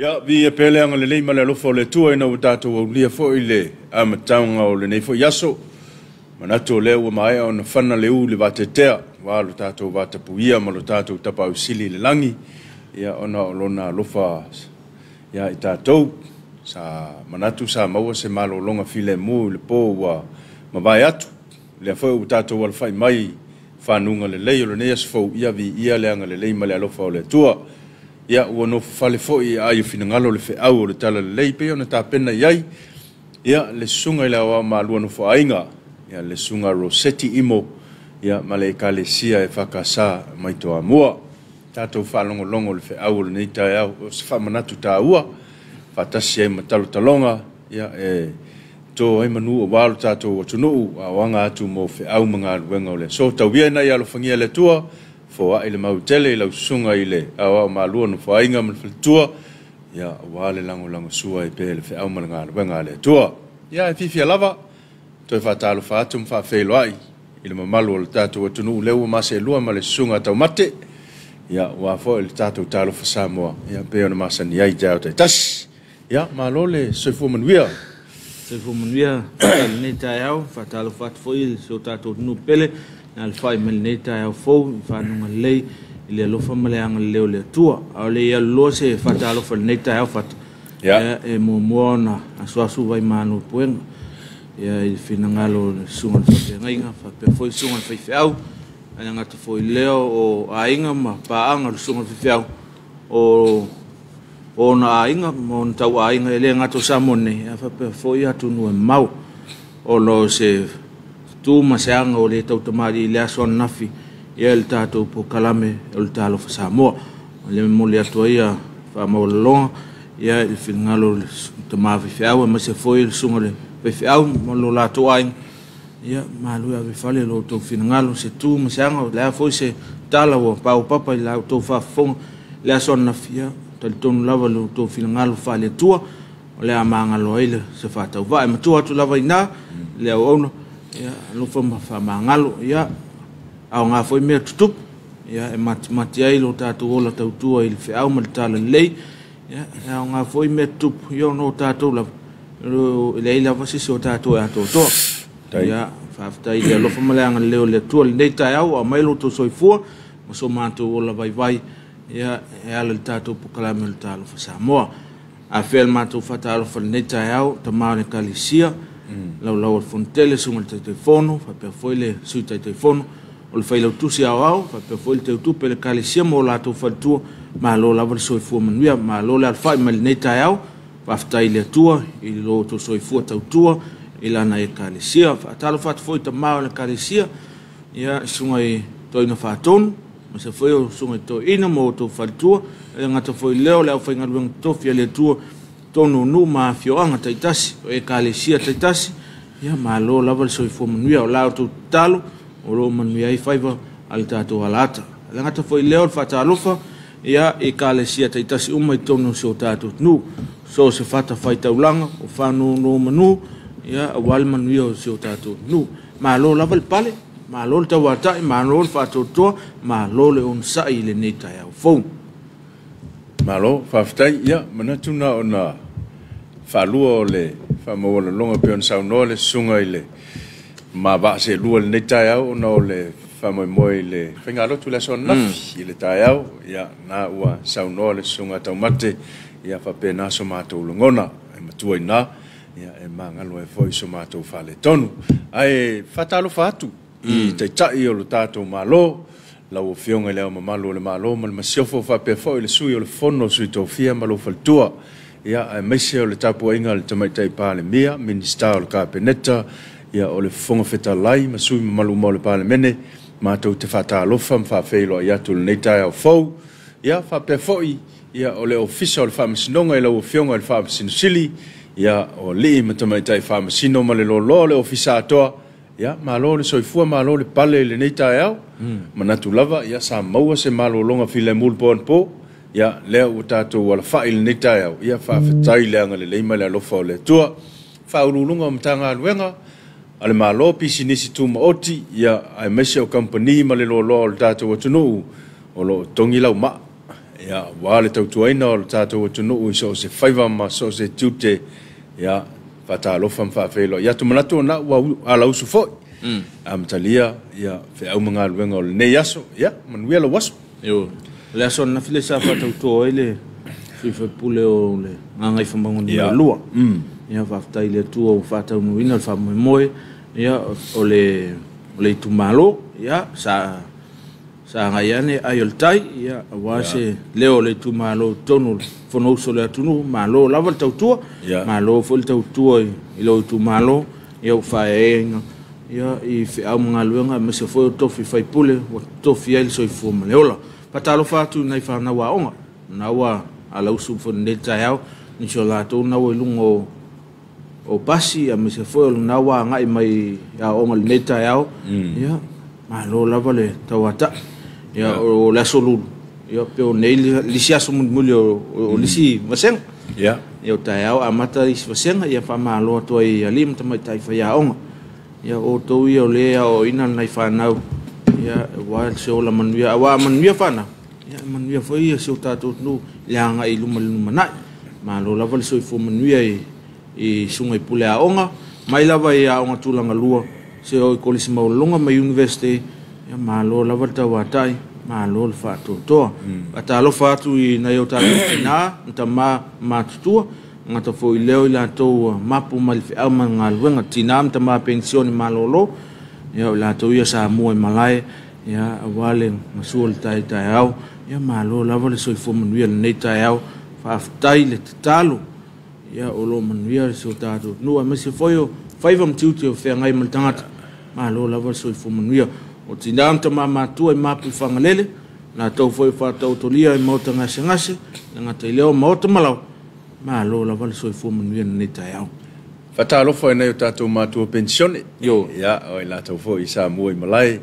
Ia, viia pea le agalelei ma le alofa o le Atua ina ua tatou aulia foi le amataga o lenei foi aso. Manatu o lea ua maea ona fana le ū i le vateatea, aua lo tatou vatapuia ma lo tatou Tapaau Sili i le lagi, ia ona o Lona alofa ia i tatou. Sa manatu sa maua se malologa filemu i le po ua mavae atu. O lea foi ua tatou alafai mai i fanuga lelei o lenei aso fou, ia viia le agalelei ma le alofa o le Atua. Ia, ua nofofale foi i aai o finagalo le feau o le Talalelei pei ona tapena i ai ia le susuga i le Aoao Malua Nofoaiga, ia le susuga Roseti Imo, ia ma le Ekalesia EFKS mai Toamua. Tatou faalogologo i le feau o lenei taeao, o se faamanatu taua faatasi ai ma talotaloga, ia e to ai manu aua lo tatou atunuu, a o aga atu mo feau ma galuega o le aso. Tau ia ina ia alofagia e le Atua, foai le mau tele i lau susuga i le Aoao Malua Nofoaiga ma le faletua, ia aua le lagolagosua ai pea i le feau ma le galuega a le Atua. Ia e fiafia lava toe faatalofa atu ma faafeiloai i le mamalu o le tatou atunuu lea ua maseelua ma le susuga Taumate, ia aua foi le tatou Talofa Samoa, ia pei ona masani ai i taeao taitasi. Ia, malo le soifua manuia. Soifua manuia i lenei taeao, faatalofa atu foi i si o tatou atunuu pele, na alafai mai lenei taeao fou i fanuga lelei i le alofa ma le agalelei o le Atua. A o le i aluloa se faatalofa i lenei taeao Fata, Ia. E muamua ona asuasu vaimanu o puega ia i le finagalo o le susuga i le faafeagaiga, faapea foi le susuga i le faifeau, ae le gata foi i lea o aiga ma paaga o le susuga i le faifeau, o ona aiga ma ona tauaiga, e le gata o Samoa nei, ae faapea foi atunuu e mamao. Ona o se tu ma se aga o le tautamalii i le aso ananafi ia le tatou polokalame o le Talofa Samoa. O le momoli atu ai ia faamaualaloga ia i le finagalo o le tama faifeau, aemaise foi le susuga i le faifeau ma lo latou aiga. Ia malu e ave fale lo outou finagalo, se tu ma se aga, o le a foi se tala ua paopapa i la outou faafofoga le aso ananafi, ia talitonu lava lo outou finagalo faale-Atua o le a magalo ai le se faatauvaa. E matua atu lava i ina le auauna, ia alofa ma faamagalo, ia aoga foi mea tutupu, ia e matimati ai lo tatou ola tautua i le feau ma le talalelei, ia e aoga foi mea tutupu, ia ona o tatou lava, e leai lava se isi o tatou e atoatoa. Ia, faafetai i le alofa ma le agalelei o le Atua i lenei taeao, ua aumai lo outou soifua ma so matou ola vaivai, ia e ala i le tatou polokalame o le Talofa Samoa. Afea le matou faatalofa i lenei taeao, tama o le Ekalesia, laulau o le Fonotele, susuga i le Taitaifono, faapea foi le Sui Taitaifono, o le Failautusi Aoao, faapea foi le Teutupe o le Ekalesia ma o latou faletua. Malo lava le soifua manuia, malo le alafai mai lenei taeao. Faafetai i le Atua i lo outou soifua tautua i lana Ekalesia. Faatalofa atu foi i tama o le Ekalesia, ia susuga i Toeaina Faatonu, aemaise foi o susuga i toeaina ma outou faletua, e le gata foi i lea o le aufaigaluega totofi a le Atua totonu o nuu ma afioaga taitasi, o ekalesia taitasi, ia malo lava le soifua manuia. O la outou tatalo o lo o manuia ai faiva a le tatou alaata. E le gata foi i lea o le faatalofa ia i ekalesia taitasi uma i totonu o si o tatou atunuu, so o se fatafaitaulaga o faanonomanu, ia aua le manuia o si o tatou atunuu. Malo lava le pale, malo le tauatai, malo le faatoatoa, malo le onosai i lenei taeao fou. Malo, faafetai. Ia, manatu na ona faalua o le faamaualaloga pei ona saunoa le susuga i le mavaa seelua i lenei taeao ona o le faamoemoe i le faigalotu i le aso ananafi i le taeao. Ia, na ua saunoa le susuga Taumate, ia faapena so matou lagona e matua i ina, ia e magalo ai foi so matou faaletonu. Ae faatalofa atu i Taitai o lo tatou Malo, lau Afioga i Le Ao Mamalu o le Malo ma le Masiofo, faapea foi le Sui o le Fono Sui Tofia ma lou faletua, ia aemaise o le tapuaiga a le Tamaitai Palemia, Minisita o le Kapeneta, ia o le Fofoga Fetalai ma sui mamalu uma o le Palemene. Matou te faatalofa ma faafeiloai atu i lenei taeao fou. Ia faapea foi ia o le Ofisa o le Faamasinoga i lau Afioga i le Faamasino Sili, ia o alii ma tamaitai faamasino ma le loaloa o le Ofisa atoa. Ia, malo le soifua, malo le pale i lenei taeao. Manatu lava, ia, sa maua se malologa filemu i le po anapo. Ia, lea ua tatou alafai i lenei taeao. Ia, faafetai i le agalelei ma le alofa o le Atua. Faauluuluga o Matagaluega a le Malo, pisinisi tumaoti, ia, aemaise o kamupani ma le loaloa o le tatou atunuu o lo o togi laumaa. Ia, aua le tautuaina o le tatou atunuu i so o se faiva ma so o se tiute, ia, faatalofa ma faafeiloai atu. Manatu o na ua alausu foi, amatalia ia feau ma galuega o lenei aso. Ia, manuia lau aso. Ioe. O le aso ananafi lea sa faatauto ai le sui usufono o le Gagaifomauga Nu.2. Ia, faafetai i le Atua ua faataunuuina le faamoemoe, ia, o le itumalo, ia, sa agai ane ai o le tai, ia, aua se leo o le itumalo i totonu o le Fonousu o le atunuu. Malo lava le tautua, malo foi le tautua i lou itumalo, ia, ua faaeaina, ia, i feau ma galuega, aemaise foi o tofi faipule ua tofi ai le soifua ma le ola. Faatalofa atu i nai fanau aoga, na ua alausu foi lenei taeao, nisi o latou na ua i luga o pasi, aemaise foi o lena ua agai mai aoga lenei taeao. Ia, malo lava le tauatai. Ia, o le aso lulu, ia, pe o nei lisi aso mulimuli o lisi vasega. Ia, o taeao amata isi vasega, ia, faamalo atu ai alii ma tamaitai faiaoga. Ia, o outou ia o le aoaoina nai fanau, ia, aua se ola manuia, aua manuia fanau, ia, manuia foi ia si o tatou atunuu i le agai i luma i le lumanai. Malo lava le soifua manuia i susuga i pule aoga, mai lava i aoga tulaga lua, se o i kolisi maualuluga ma university, ia, malo lava le tauatai, malo le faatoatoa. Faatalofa atu i nai o tatou tina ma tama matutua, gata foi leo i latou mapu mai le feau ma le galuega, tina ma tama penisione malolo, ia, o latou ia sa mua i malae, ia, aua le gasua o le taeao. Ia, malo lava le soifua manuia lenei taeao. Faafetai le tatalo, ia, o lo manuia si o tatou atunuu, aemaise foi o faiva ma tiute o feagai ma le tagata. Malo lava le soifua manuia. O tina ma tama matua i mapu i Fagalele, latou foi faataotolia i maota gasegase, le gata i leo maota malao. Malo lava le soifua manuia lenei taeao. Faatalofa i nai o tatou matua penisione. Ia, o i latou foi i Samoa i malae,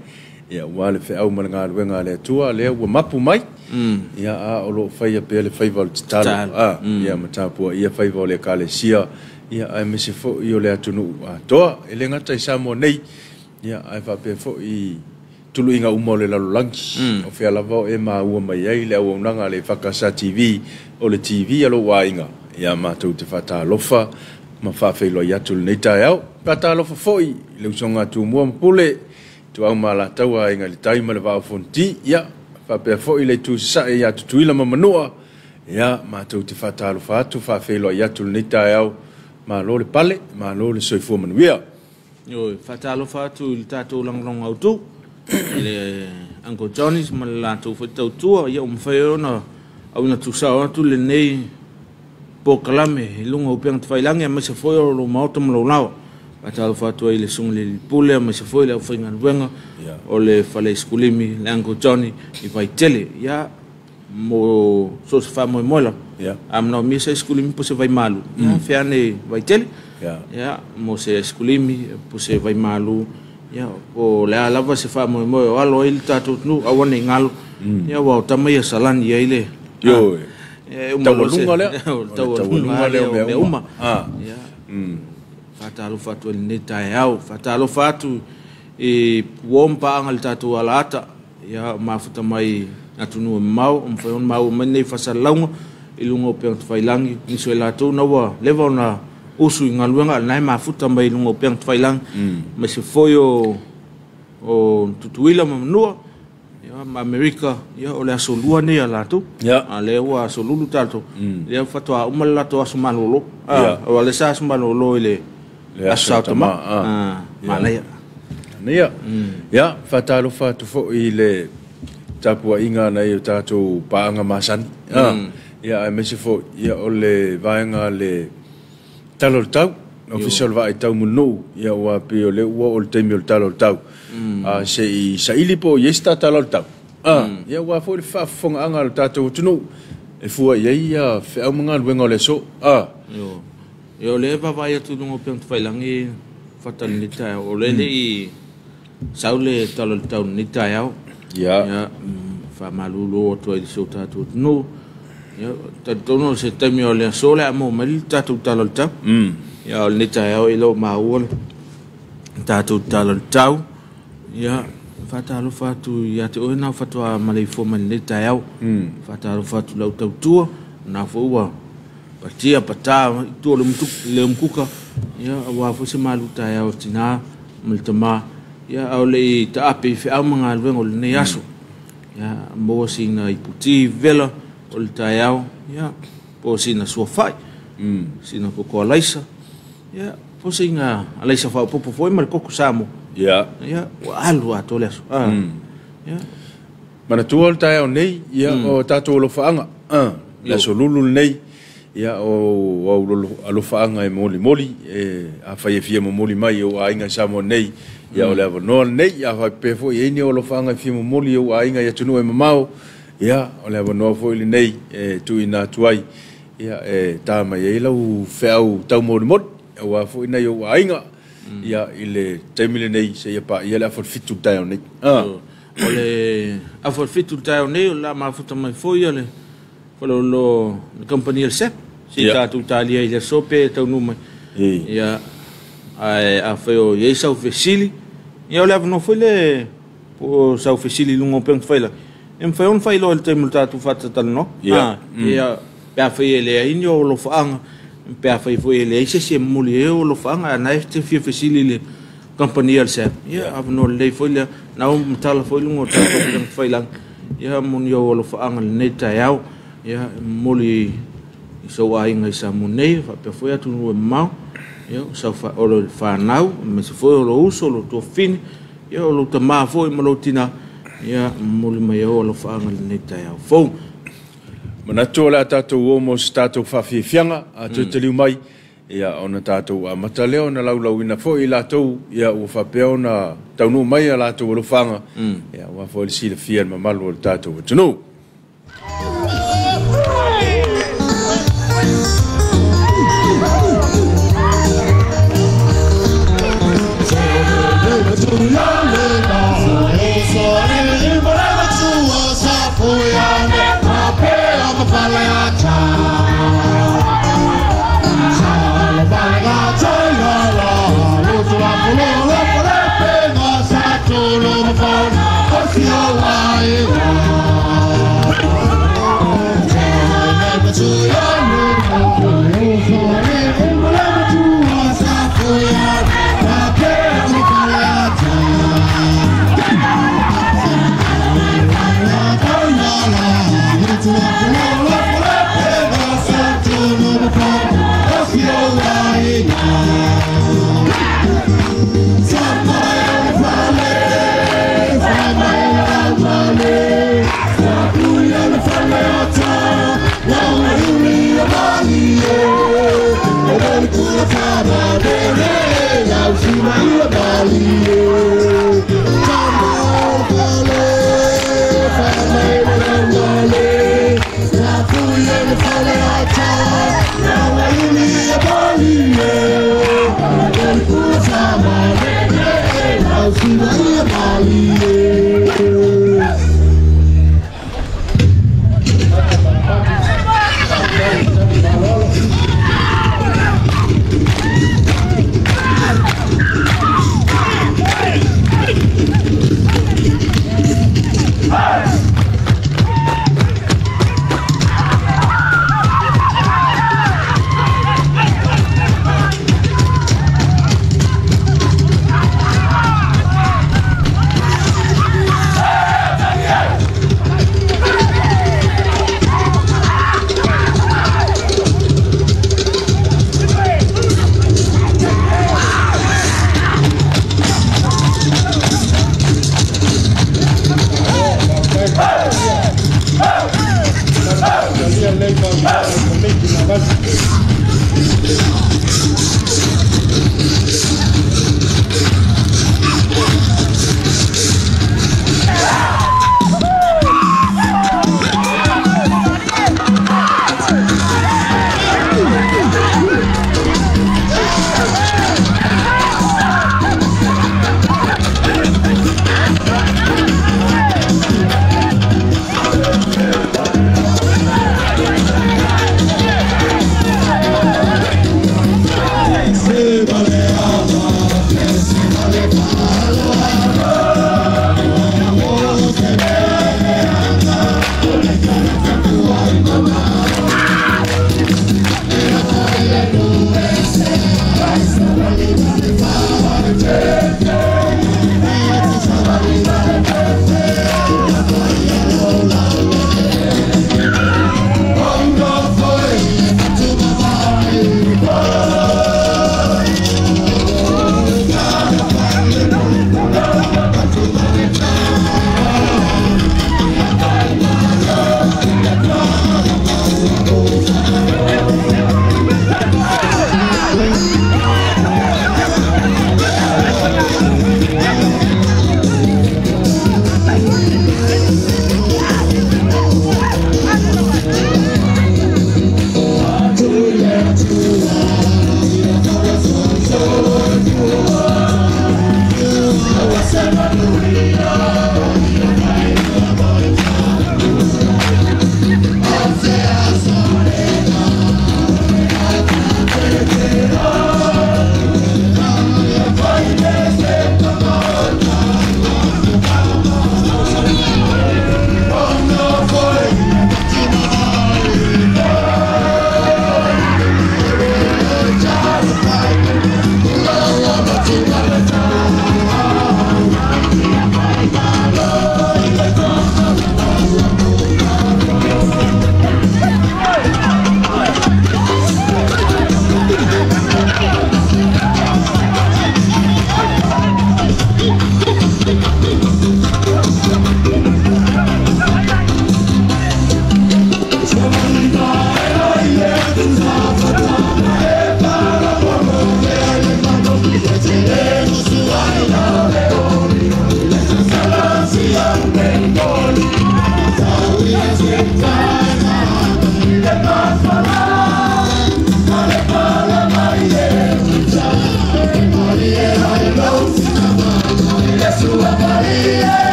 ia, aua le feau ma le galuega a le Atua, lea ua mapu mai. Ia, a o loo faia pea le faiva o le tatalo, ia, ma tapuaia faiva o le ekalesia, ia, aemaise foi o le atunuu atoa. E le gata i Samoa nei, ia, ae faapea foi tuluiga uma o le lalolagi. O fea lava o e maua mai ai le auaunaga le EFKS TV, o le TV a lou aiga. Ia, matou te faatalofa ma faafeiloai atu lenei taeao. Faatalofa foi i le usoga a Tumua ma Pule, Ituau ma Alataua, Aiga i le Tai ma le Vaa o Fonoti. Ia, faapea foi le itu sasae ia Tutuila ma Manua. Ia, matou te faatalofa atu, faafeiloai atu lenei taeao. Malo le pale, malo le soifua manuia. Ioe, faatalofa atu i le tatou lagolago autu, i le Uncle Johnny's ma le latou foi tautua, ia, ua mafai ona auina tusao atu lenei polokalame i luga o upega tafailagi, aemaise foi o lou maota ma lou laoa. Faatalofa atu ai i le susuga i le Pule, aemaise foi le aufaigaluega o le fale iskulimi, le Uncle Johnny i Vaitele. Ia, mo so se faamoemoe lava, a manaomia se iskulimi po o se vaimalu, ia, feane i Vaitele. Ia, mo se iskulimi po o se vaimalu, ia, po o le a lava se faamoemoe o alo ai le tatou atunuu, aua ne i galo. Ia, aua o tama ia salani ai le Ioe. Taualuga lea. O le taualuga lea o mea uma. Ia, faatalofa atu ai lenei taeao. Faatalofa atu i uo ma paaga i le tatou alaata, ia, mafuta mai atunuu e mamao, o mafai ona maua mai nei faasalalauga i luga o upega tafailagi. Nisi o i latou na ua leva ona usu i galuega, a o lena e mafuta mai i luga o upega tafailagi, aemaise foi o Tutuila ma Manua, ia, ma Amerika. Ia, o le aso lua nei a latou. A lea ua aso lulu tatou, lea faatoa uma le latou aso malolo. O le sa aso malolo i le aso Saotama. Manaia. Manaia. Ia, faatalofa atu foi i le tapuaiga nai o tatou paaga masani. Ia, aemaise foi, ia, o le vaega le Tala o le Tau, Ofisa o le Vaai Tau Munuu, ia, ua pei o lea ua oo le taimi o le Tala o le Tau. Se i saili po o i ai se tatala o le tau. Ia, aua foi le faafofogaaga a le tatou atunuu e fua i ai ia feau ma galuega o le aso. Ia, o lea e vaavaai atu i luga o upega tafailagi fata lenei taeao, o lea le i sau le Tala o le Tau lenei taeao. Ia, faamalulu atu ai i si o tatou atunuu. Ia, talitonu o se taimi o le aso le a maua mai le tatou Tala o le Tau. Ia, o lenei taeao e le o maua le tatou Tala o le Tau. Ia, Faatalofa atu ia te oe na faatoa maleifua mai lenei taeao. Faatalofa atu lau tautua na foi ua patia patā i tua o le umukuka, ia aua foi se malu taeao tina ma le tama, ia a o le i taape i feau ma galuega o lenei aso. Ia maua sina iputi vela o le taeao, ia po o sina suafai, sina koko alaisa, ia po o sina alaisa faaopoopo foi ma le koko Samoa. Ia. Ia ua alu atoa le aso. Ia. Manatua le taeao nei, ia o tatou alofaaga, le aso lulu lenei, ia o au alofaaga e molimoli, e afai e fia momoli mai i ou aiga i Samoa nei, ia o le avanoa lenei, a faapea foi e i ai ni alofaaga e fia momoli i ou aiga i atunuu e mamao, ia o le avanoa foi lenei e tuuina atu ai, ia e ta mai ai lau feau taumolimoli, aua foi nai ou aiga, ia i le taimi lenei seia paia le 6:30 le taeao nei. O le 6:30 le taeao nei, o le a mafuta mai foi le faleolo le kamupani a le SEP, se i tatou talia i le aso pe taunuu mai. Ia, ae afai o i ai sau fesili, ia o le avanoa foi le po o sau fesili i luga o upega tafailagi, e mafai ona faailoa i le taimi o le tatou faatatalanoa. Ia, pe afai e leai ni ou alofaaga, pe afai foi e leai se isi e momoli ai ou alofaaga, ae na e te fia fesili i le kamupani a le SEP, ia avanoa lelei foi lea, na ua matala foi luga o tatou upega tafailagi, ia mo ni ou alofaaga i lenei taeao, ia momoli i sou aiga i Samoa nei, faapea foi atunuu e mamao, ia o le fanau, aemaise foi o lou uso, o lou tuafafine, ia o lou tama foi ma lou tina, ia momoli mai ou alofaaga i lenei taeao fou. Manatu o le a tatou o mo se tatou faafiafiaga, a toe taliu mai, ia ona tatou amata lea ona laulauina foi i latou, ia ua faapea ona taunuu mai a latou alofaga, ia ua foi le silafia le mamalu o le tatou atunuu.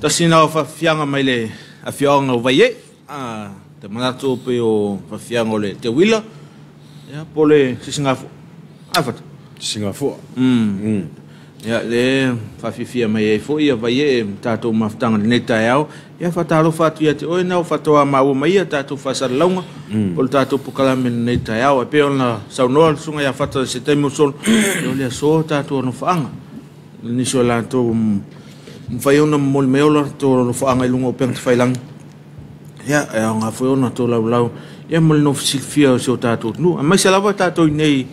Tasi na fafianga mai le afioga o Vaie, te manatu pe o fafianga o le Te Wila, ia po le Sisingafo. Afata. Sisingafo. Ia le fafifia mai ai foi ia Vaie e tatou mafutaga lenei taeao. Ia faatalofa atu ia te oe na o fatoa maua mai ia tatou faasalalauga o le tatou pokalame lenei taeao. E pei ona saunoa le susuga ia Fata se taimi o solo, o le aso tatou alofaaga. Nisi o latou mafai ona momoli mai o latou alofaaga i luga o upega tafailagi. Ia, e aoga foi ona tolaulau ia mo le nofo silafia o si o tatou atunuu. Aemaise lava tatou i nei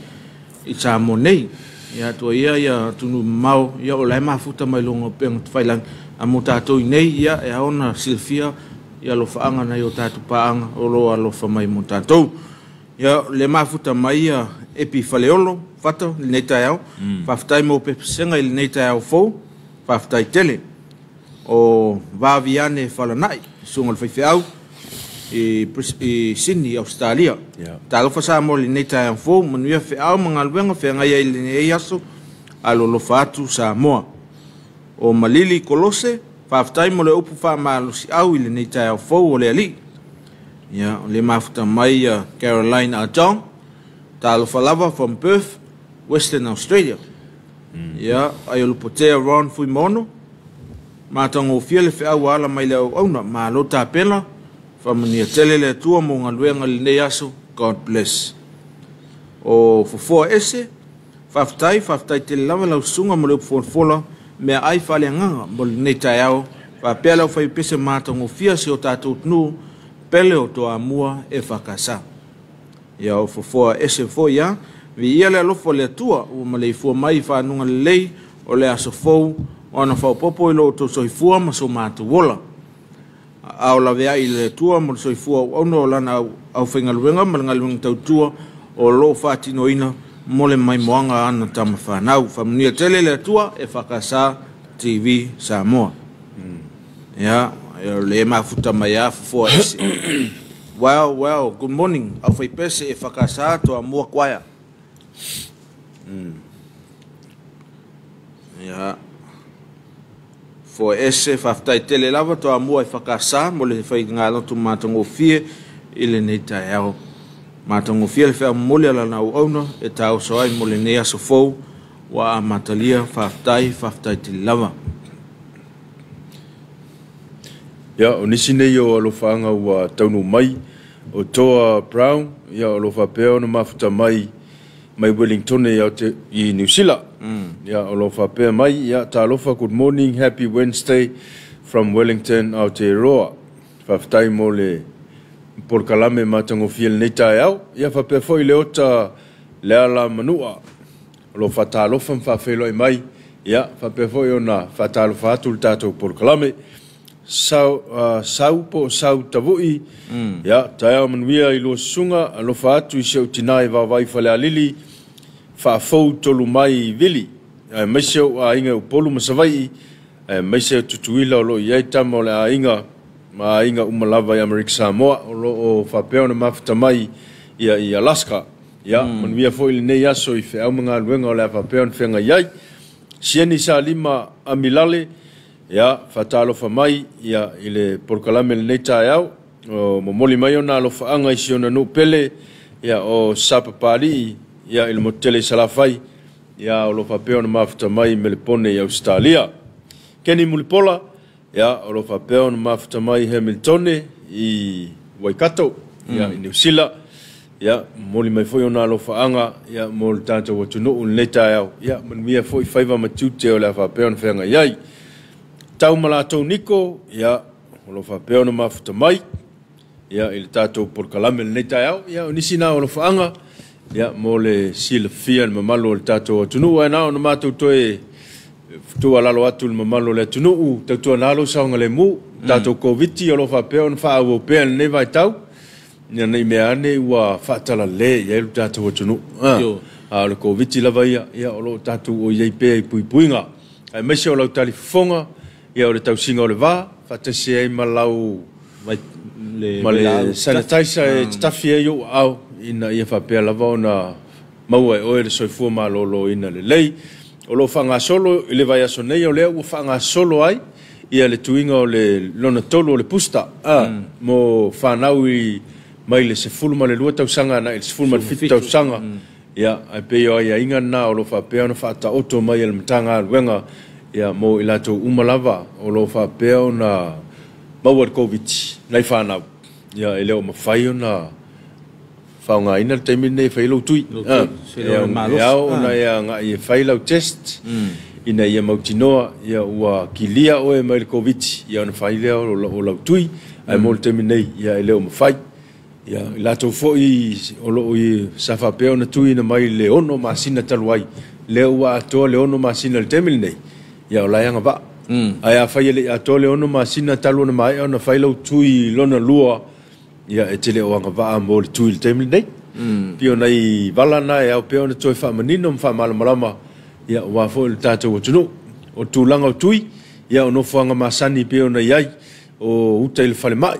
i Samoa nei. Ia atua ia ia atunuu mamao, ia o la e mafuta mai luga o upega tafailagi. A mo tatou i nei, ia e ao ona silafia ia alofaaga nai o tatou paaga o lo o alofa mai mo tatou. Ia le mafuta mai ia Epi Faleolo, Fata, lenei taeao. Faafetai mo pepesega i lenei taeao fou. Faafetai tele. O Vaviane Falanai, susuga o le faifeau i Sydney, Australia. Talofa Samoa i lenei taeao fou, manuia feau ma galuega feagai ai i lenei aso, alolofa atu Samoa. O Malili Kolose, faafetai mo le upu faamalosiau i lenei taeao fou o le alii. Ia, o le mafuta mai ia Caroline Arjong, talofa lava from Perth, Western Australia. Ia, ai o Lupotea Ron Fuimono, matagofie le feau ala mai le auauna, malo tapena, faamanuia tele le Atua mo galuega i lenei aso, God bless. O Fofoa Ese, faafetai, faafetai tele lava lau susuga mo le upu folafola, mea ai faaleagaga mo lenei taeao, faapea lau faipese matagofie si o tatou atunuu, pele o Toamua e whakasa. Ia o Fofoa Ese foi ia, vi ia le alofa o le Atua, ua maleifua mai i fanuga lelei o le aso fou, o ana faaopoopo i lo outou soifua ma so matou ola. A o laveai i le Atua mo le soifua auauna o lana aufaigaluega ma le galuega tautua o lo o faatinoina mo le maimoaga ana tama fanau. Faamanuia tele le Atua e whakasa TV Samoa. Ia, le mafuta mai a Fofoa Ese. Well, well, good morning. Au faipese e whakasa toa mua kwaia. Ia foe ese faafetai tele lava Toamua i Fakasa mo le faigalotu matagofie i lenei taeao. Matagofie le feau momoli a lana auauna e taoso ai mo lenei aso fou ua amatalia. Faafetai, faafetai tele lava. Ia, o nisi nei o alofaaga ua taunuu mai, o Toa Brown, ia o lo o faapea ona mafuta mai mai Wellingtone i Niu Sila. Ia, o lo o faapea mai, ia, talofa, good morning, happy Wednesday from Wellington, Aotearoa. Faafetai mo le polokalame matagofie lenei taeao. Ia, faapea foi Leota Leala Manua, o lo o faatalofa ma faafeiloai mai. Ia, faapea foi ona faatalofa atu le tatou polokalame. Sau, sau po o sau tavui, ia, taeao manuia i lua susuga, alofa atu i si ou tina i Vaovai Falealili, faafou tolu mai i Vili, aemaise ou aiga i Upolu ma Savaii, aemaise o Tutuila o lo o i ai tama o le aiga ma aiga uma lava i Amerika Samoa, o lo o faapea ona mafuta mai ia i Alaska. Ia, manuia foi lenei aso i feau ma galuega o le a faapea ona feagai ai. Sieni Salima Amilale, ia, faatalofa mai ia i le polokalame lenei taeao, o momoli mai ona alofaaga i si ona nuu pele, ia o Sapapalii, ia i le motu tele i Salafai, ia o lo o faapea ona mafuta mai i Melepone i Ausetalia. Kenny Mulipola, ia o lo o faapea ona mafuta mai i Hamiltone i Waikato, ia i Niu Sila, ia momoli mai foi ona alofaaga ia mo le tatou atunuu lenei taeao, ia manuia foi faiva ma tiute o le a faapea ona feagai ai. Tau ma latou Niko, ia o lo o faapea ona mafuta mai ia i le tatou polokalame lenei taeao, ia o nisi na o alofaaga ia mo le silafia le mamalu o le tatou atunuu. Ae na ona matou toe tuualalo atu le mamalu o le atunuu, tautuana lou saogalemu, tatou Koviti o lo o faapea ona faaauau pea i lenei vaitau, ina nei mea ane ua faatalale i ai le tatou atunuu. A o le Koviti lava ia, ia o lo o tatou o i ai pea i puipuiga. Aemaise o lau talifofoga, ia o le tausiga o le va, faatasi ai ma lau ma le sanitizer e tatafi ai ou aao, ina ia faapea lava ona maua e oe le soifua maloloina lelei. O lo o faagasolo i le vaiaso nei, o lea ua faagasolo ai ia le tuiga o le lona tolu o le booster mo fanau i mai le 12 tausaga agai i le 17 tausaga. Ia, ae pei o aiaiga na o lo o faapea ona faataoto mai e le Matagaluega ia mo i latou uma lava o lo o faapea ona maua le Covid nai fanau. Ia, e le o mafai ona faaaogaina le taimi lenei e fai lou tui. E ao ona e agai e fai lau test ina ia mautinoa ia ua kilia oe mai le Covid, ia ona fai lea o lau tui. Ae mo le taimi nei, ia e le o mafai. Ia, i latou foi o lo o sa faapea ona tuuina mai le 6 masina talu ai, lea ua atoa le 6 masina i le taimi lenei, ia o la e agavaa. Ae afai e le i atoa le 6 masina talu ona maea ona fai lau tui lona lua, ia e te le o agavaa mo le tui i le taimi lenei. Pei o nai vala na e ao pea ona toe faamanino ma faamalamalama, ia aua foi le tatou atunuu. O tulaga o tui, ia o nofoaga masani pei ona i ai, o uta i le falemai,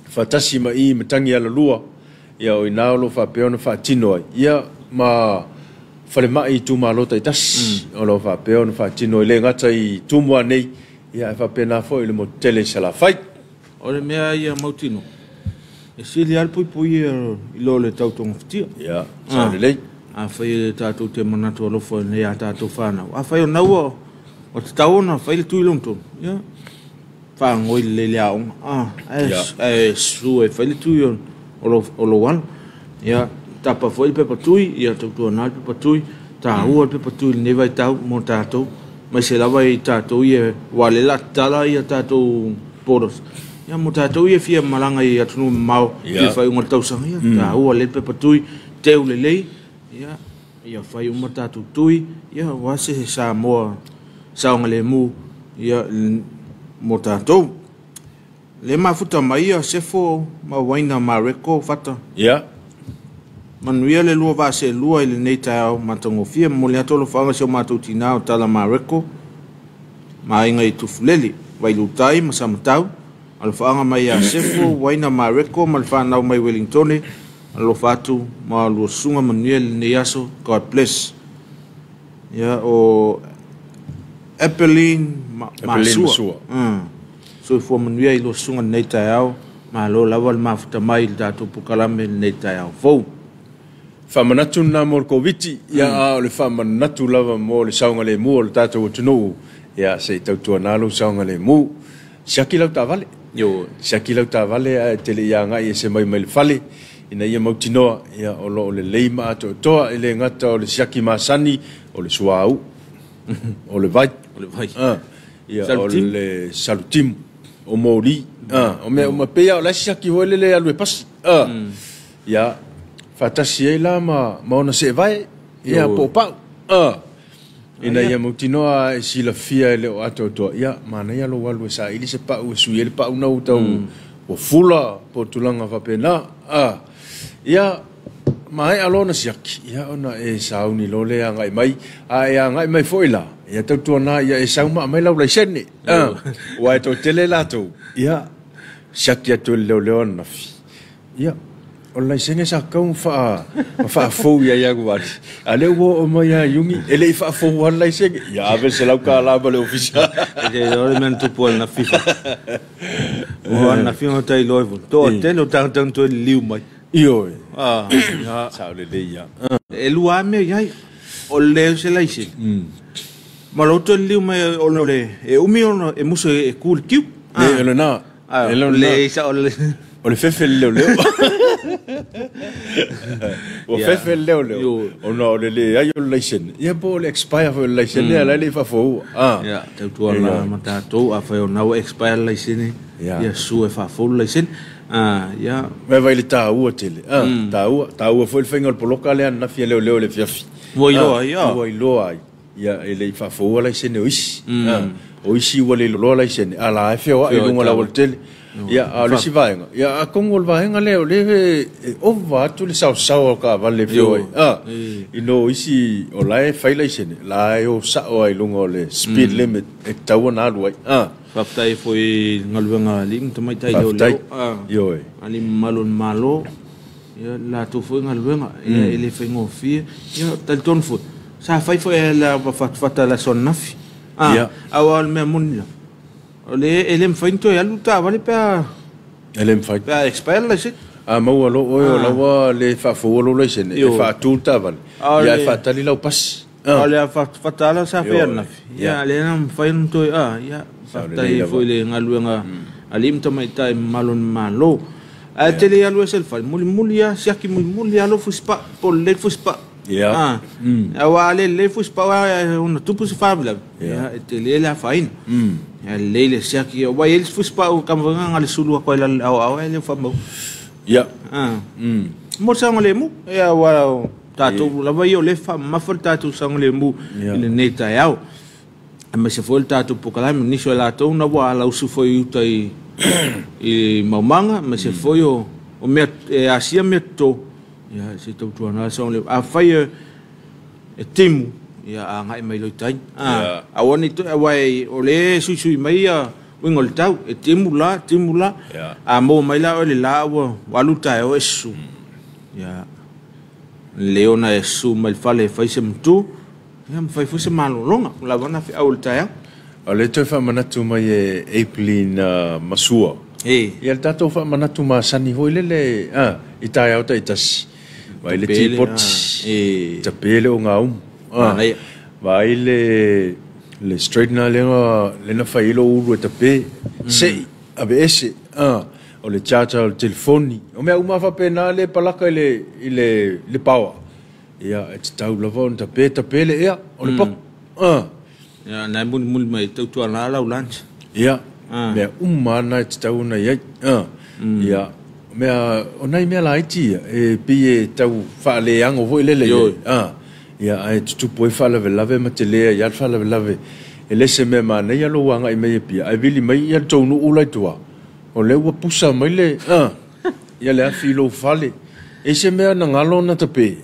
faatasi ma i matagi alalua, ia o ina o lo o faapea ona faatino ai, ia ma falemai itumalo taitasi, o lo o faapea ona faatino ai le gata i Tumua nei, ia ae faapena foi i le motu tele i Salafai. O le mea ia mautino, e sili lava le puipuia i lo le tautogafitia. Ia, sao lelei. Afai e tatou te manatu alofa nei a tatou fanau, afai o naua o tatau ona fai le tui lona tolu, ia faagoi lelei le aoga, ae sue e fai le tui o lou alo. Ia, tapa foi le pepa tui, ia tautuana le pepa tui, taua le pepa tui lenei vaitau mo tatou, maise lava i tatou ia ua le la tatala ia tatou borders. Ia mo tatou ia fia malaga i atunuu mamao, fia faaiuga o le tausaga, ia taua lelei le pepa tui, teu lelei, ia ia fai uma tatou tui, ia aua se Samoa saogalemu ia mo tatou. Le mafuta mai ia Sefo ma Waina Mareko Fata. Ia. Manuia le lua vaaselua i lenei taeao matagofie. Momoli atu alofaaga i si o matou tina o Tala Mareko ma aiga i Tufulele, Vailuutai ma Samatau. Alofaaga mai ia Sefo, Waina Mareko ma le fanau mai Wellingtone. Alofa atu ma lua susuga manuia i lenei aso. God bless. Ia o Epeline Masua. Soifua manuia i lua susuga i lenei taeao. Malo lava le mafuta mai i le tatou polokalame i lenei taeao fou. Faamanatu lena mo le Koviti, ia a o le faamanatu lava mo le saogalemu o le tatou atunuu, ia se i tautuana lou saogalemu. Siaki lau taavale. Siaki lau taavale ae te le i agai ese mai mai le fale ina ia mautinoa ia o lo o lelei ma atoatoa, e le gata o le siaki masani, o le suauu, o le vai, o le vai. Ia o le salutimu, o moli, o mea uma pei lava o la e siaki foi lele e alu e pasi. Ia faatasi ai la ma ona seevae, ia po o pau. Ina ia mautinoa e silafia e le o atoatoa, ia manaia lou alu e saili se pau e sui ai le pau na ua tau ua fula po o tulaga faapena. Ia maea loa ona siaki, ia ona e sauni loa lea e agai mai, a e agai mai foi la, ia tautuana ia e sau ma aumai lau laisene. Aua e toatele latou, ia siaki atu e le leoleo ananafi. Ia, o le laisene sa tatau ona faafou ia Ianuari, a o lea ua oo mai ia Iuni, e le i faafou lava le laisene. Ia ave le $100 ma le ofisa. E te iloa le mea na tupu ananafi. Ua ananafi ona ta iloa ai foi. Toatele o tagata na toe liliu mai. Ioe. Ia. Sao lelei lava. E lua lava mea i ai. O le leai o se laisene, ma lou toe liliu mai ona e umi ona e musu e ku i le kiu. E o lena. O le sao le. O le fefe le leoleo. Ua fefe le leoleo ona o le leai o le laisene, ia po o le expire foi o le laisene a o la e le i faafoua. Ia, tautuana ma tatou, afai o lena ua expire le laisene, ia sue e faafou le laisene. Ia. Vaai le taua tele, taua, taua foi le faiga o le poloka lea ananafi a leoleo i le afiafi. Ua iloa ai, Ua iloa ai. Ia, e le i faafoua laisene o isi. O isi ua le iloa laisene, a la e feoai i luga o le aualatele. Ia, a o le isi vaega, ia atonu o le vaega lea o lea e ova atu le saosaoa o taavale e feoai. I lo isi o la e fai laisene, la e o sao lava i luga o le speed limit e tatau ona alu ai. Faafetai foi i galuega a alii ma tamaitai leoleo. Ioe. Alii mamalu o le Malo. Ia le latou foi galuega, ia e le faigofie. Ia talitonu foi, sa fai foi e le fatafata i le aso ananafi. Ia. Aua o le mea moni lava, o le e le mafai ona toe alu le taavale pe a E le mafai. Pe a expire le laisene. A maua loa oe o la ua le faafoua lou laisene, e faatu le taavale, ia e faatali lau pasi. A o le fatafata lava sa fai ananafi, ia lea na mafai ona toe, ia, faafetai foi i le galuega a alii ma tamaitai mamalu o le Malo. Ae te le i alu ese i le fale, mulimuli lava, siaki mulimuli lava lou fusipaa, po o lelei le fusipaa. Aua a le lelei le fusipaa ona tupu se faalavelave, ia, e tele le afaina. Ia lelei le siaki, aua e i ai le isi fusipaa ua taumafai na o le sulu atu lava i lalo i le aoao ae le o faamauina. Mo le saogalemu, aua o tatou lava ia o lea e faamamafa le tatou saogalemu i lenei taeao. Aemaise foi le tatou polokalame, nisi o latou na ua alausu foi i uta i maumaga, aemaise foi o mea e asia mea toto, ia se i tautuana le saogalemu. Afai e timu, ia agai mai loa i tai. Aua ne i toe, aua o lea e suisui mai ia uiga o le tau, e timu la, timu la. A maua mai la oe le la ua alu le taeao e susu. Ia, lelei ona e susu mai le fale e fai se matu, Ia ma fai foi se malologa, ua lava na feau o le taeao. O lea e toe faamanatu mai e Apeline Masua. Ia le tatou faamanatu masani foi lele i taeao taitasi. Vaai le tipoti, tape le ogaumu. Vaai le straightener lea na fai ai lou ulu e tape, sei, aveese. O le charger o le telefoni. O mea uma lava faapena lea e palaka i le power. Ia, e tatau lava ona tape, tape le ea o le popo. Ia, na e mulimuli mai tautuana lau lunch. Ia, mea uma lava na e tatau ona i ai. Ia, mea, o nai mea laiti ia, e pei e tau faaleago foi lele i ai. Ia, ae tutupu ai faalavelave ma tele ai lava le faalavelave. E le se mea manaia lou agai mai Apia, ae vili mai ia le tou nuu la i tua, o lea ua pusa mai le, ia le afi i lou fale. E se mea na galo ona tape.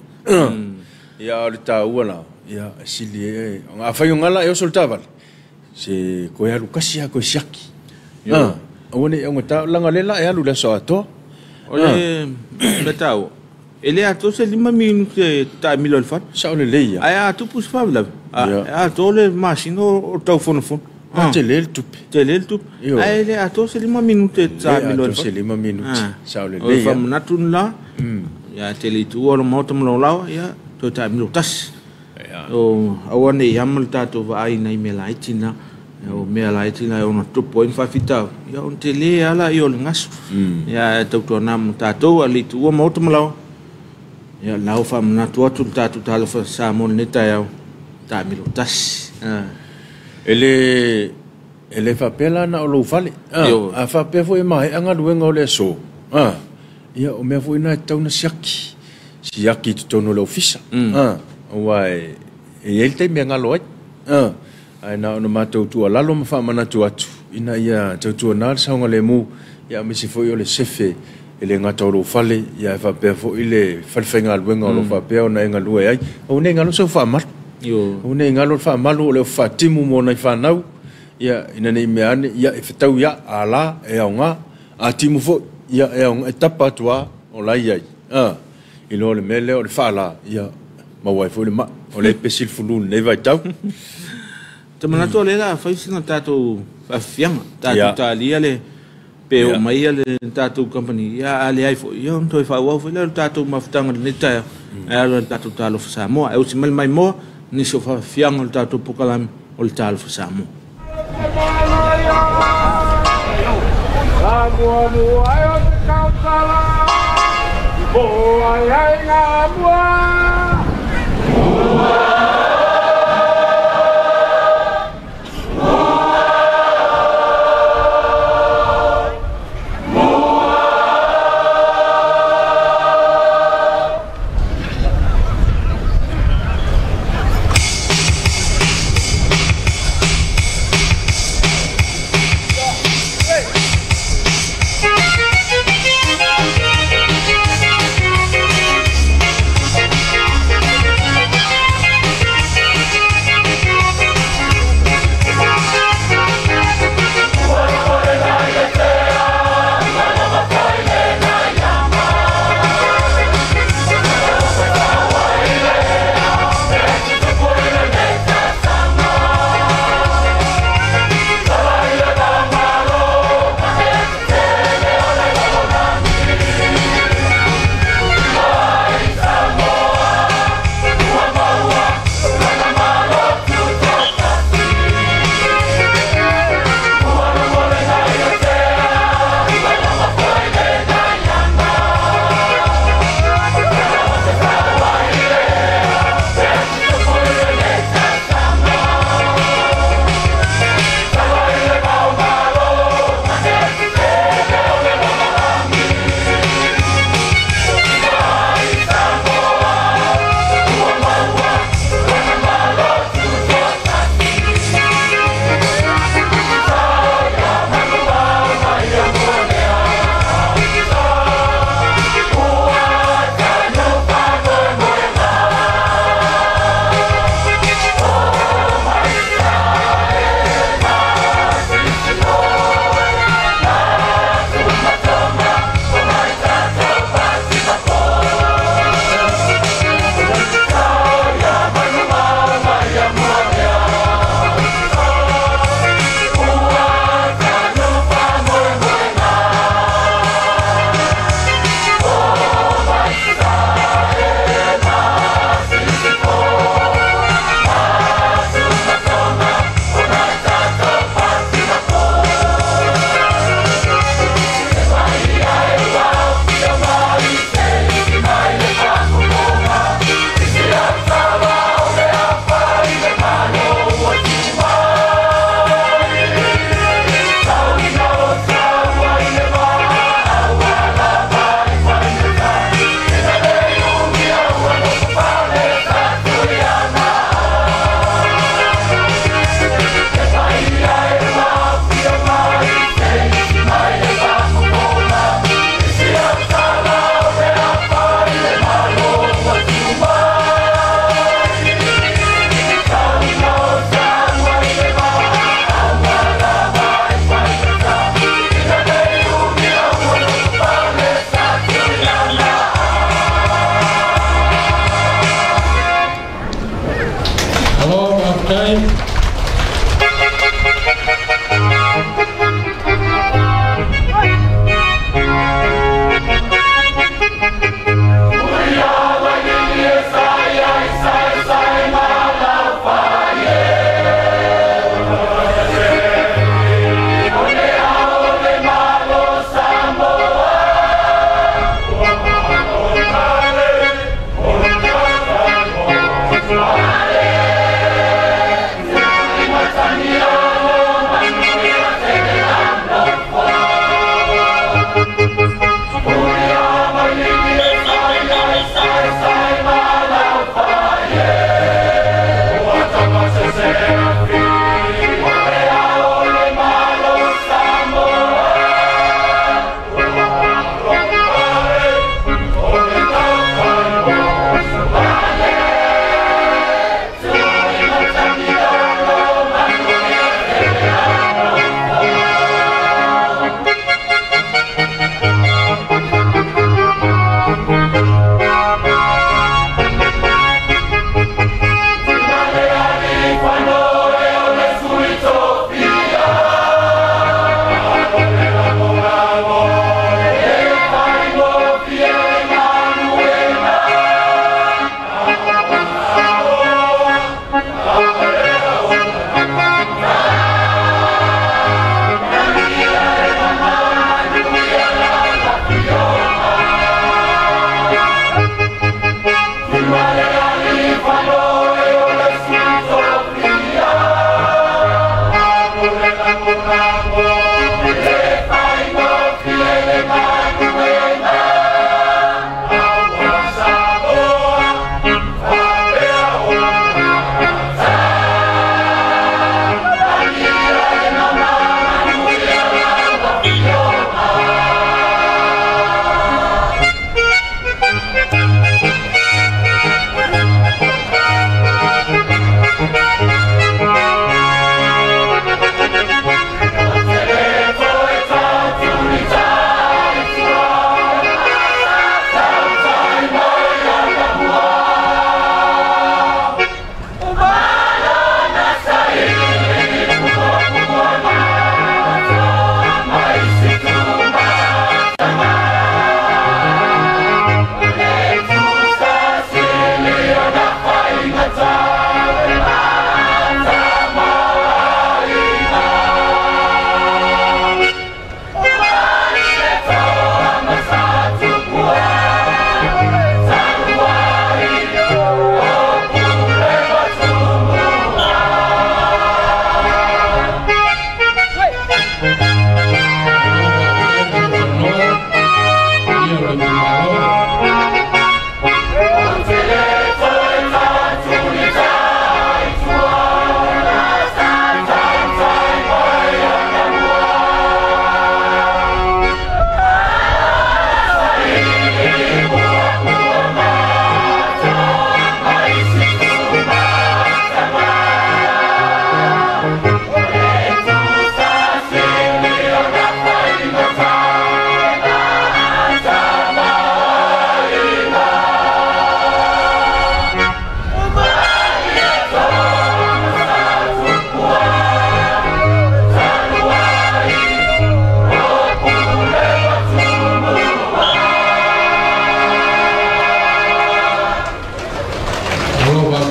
Ia, a o le taua la, ia, e sili ai, afai o gala e oso le taavale, se koe alu kasi lava koe siaki. Aua ne i augata, leaga o lea la e alu i le aso atoa. O le mea taua, E le atoa se 5 minute e taamilo ai le fale. Sao lelei ia. Ae a tupu se faalavelave, e atoa le masina o tau fonofono. A tele le tupe. Tele le tupe. Ae le atoa se 5 minute e taamilo ai le fale. Se 5 minute. Sao lelei. O le faamanatu la, ia te le tuua lo maota ma laolao, ia toe taamilo tasi. O aua nei ama le tatou vaai nai mea laiti na. O mea laiti na ona tupu ai ni faafitauli, ia ona tele lava laia o le gasu. Ia ae tautuana ma tatou a le tuua maota ma laoa. Ia la ua faamanatu atu le tatou talofa Samoa i lenei taeao, taamilo tasi. E le faapea la na o lou fale. A faapea foi e maea galuega o le aso. Ia o mea foi na e tatau ona siaki. Siaki i totonu o le ofisa. Aua e i ai le taimi e galo ai. Ae na ona matou tuualalo ma faamanatu atu ina ia tautuana le saogalemu, ia aemaise foi o le sefe e le gata o lou fale, ia e faapea foi le falefaigaluega o lo o faapea ona e galue ai. Aua ne i galo sau faamalu. Aua ne i galo le faamalu o le faatimu mo nai fanau, ia ina ne i mea ane, ia e fetau ia ala e aoga, a timu foi, ia e aoga, e tapa atu lava o la e i ai. I lo le mea lea o le faala, ia maua ai foi le mai. O le pesi le fulu i lenei vaitau. Te manatu o lea o le a fai sina tatou faafiafiaga, tatou talia le pe oo mai le tatou company, ia a leai foi, ia ona toe faaauau foi lea o le tatou mafutaga i lenei taeao, e ala i le tatou Talofa Samoa. E usi mai le maimoa, nisi o faafiafiaga o le tatou polokalame o le Talofa Samoa.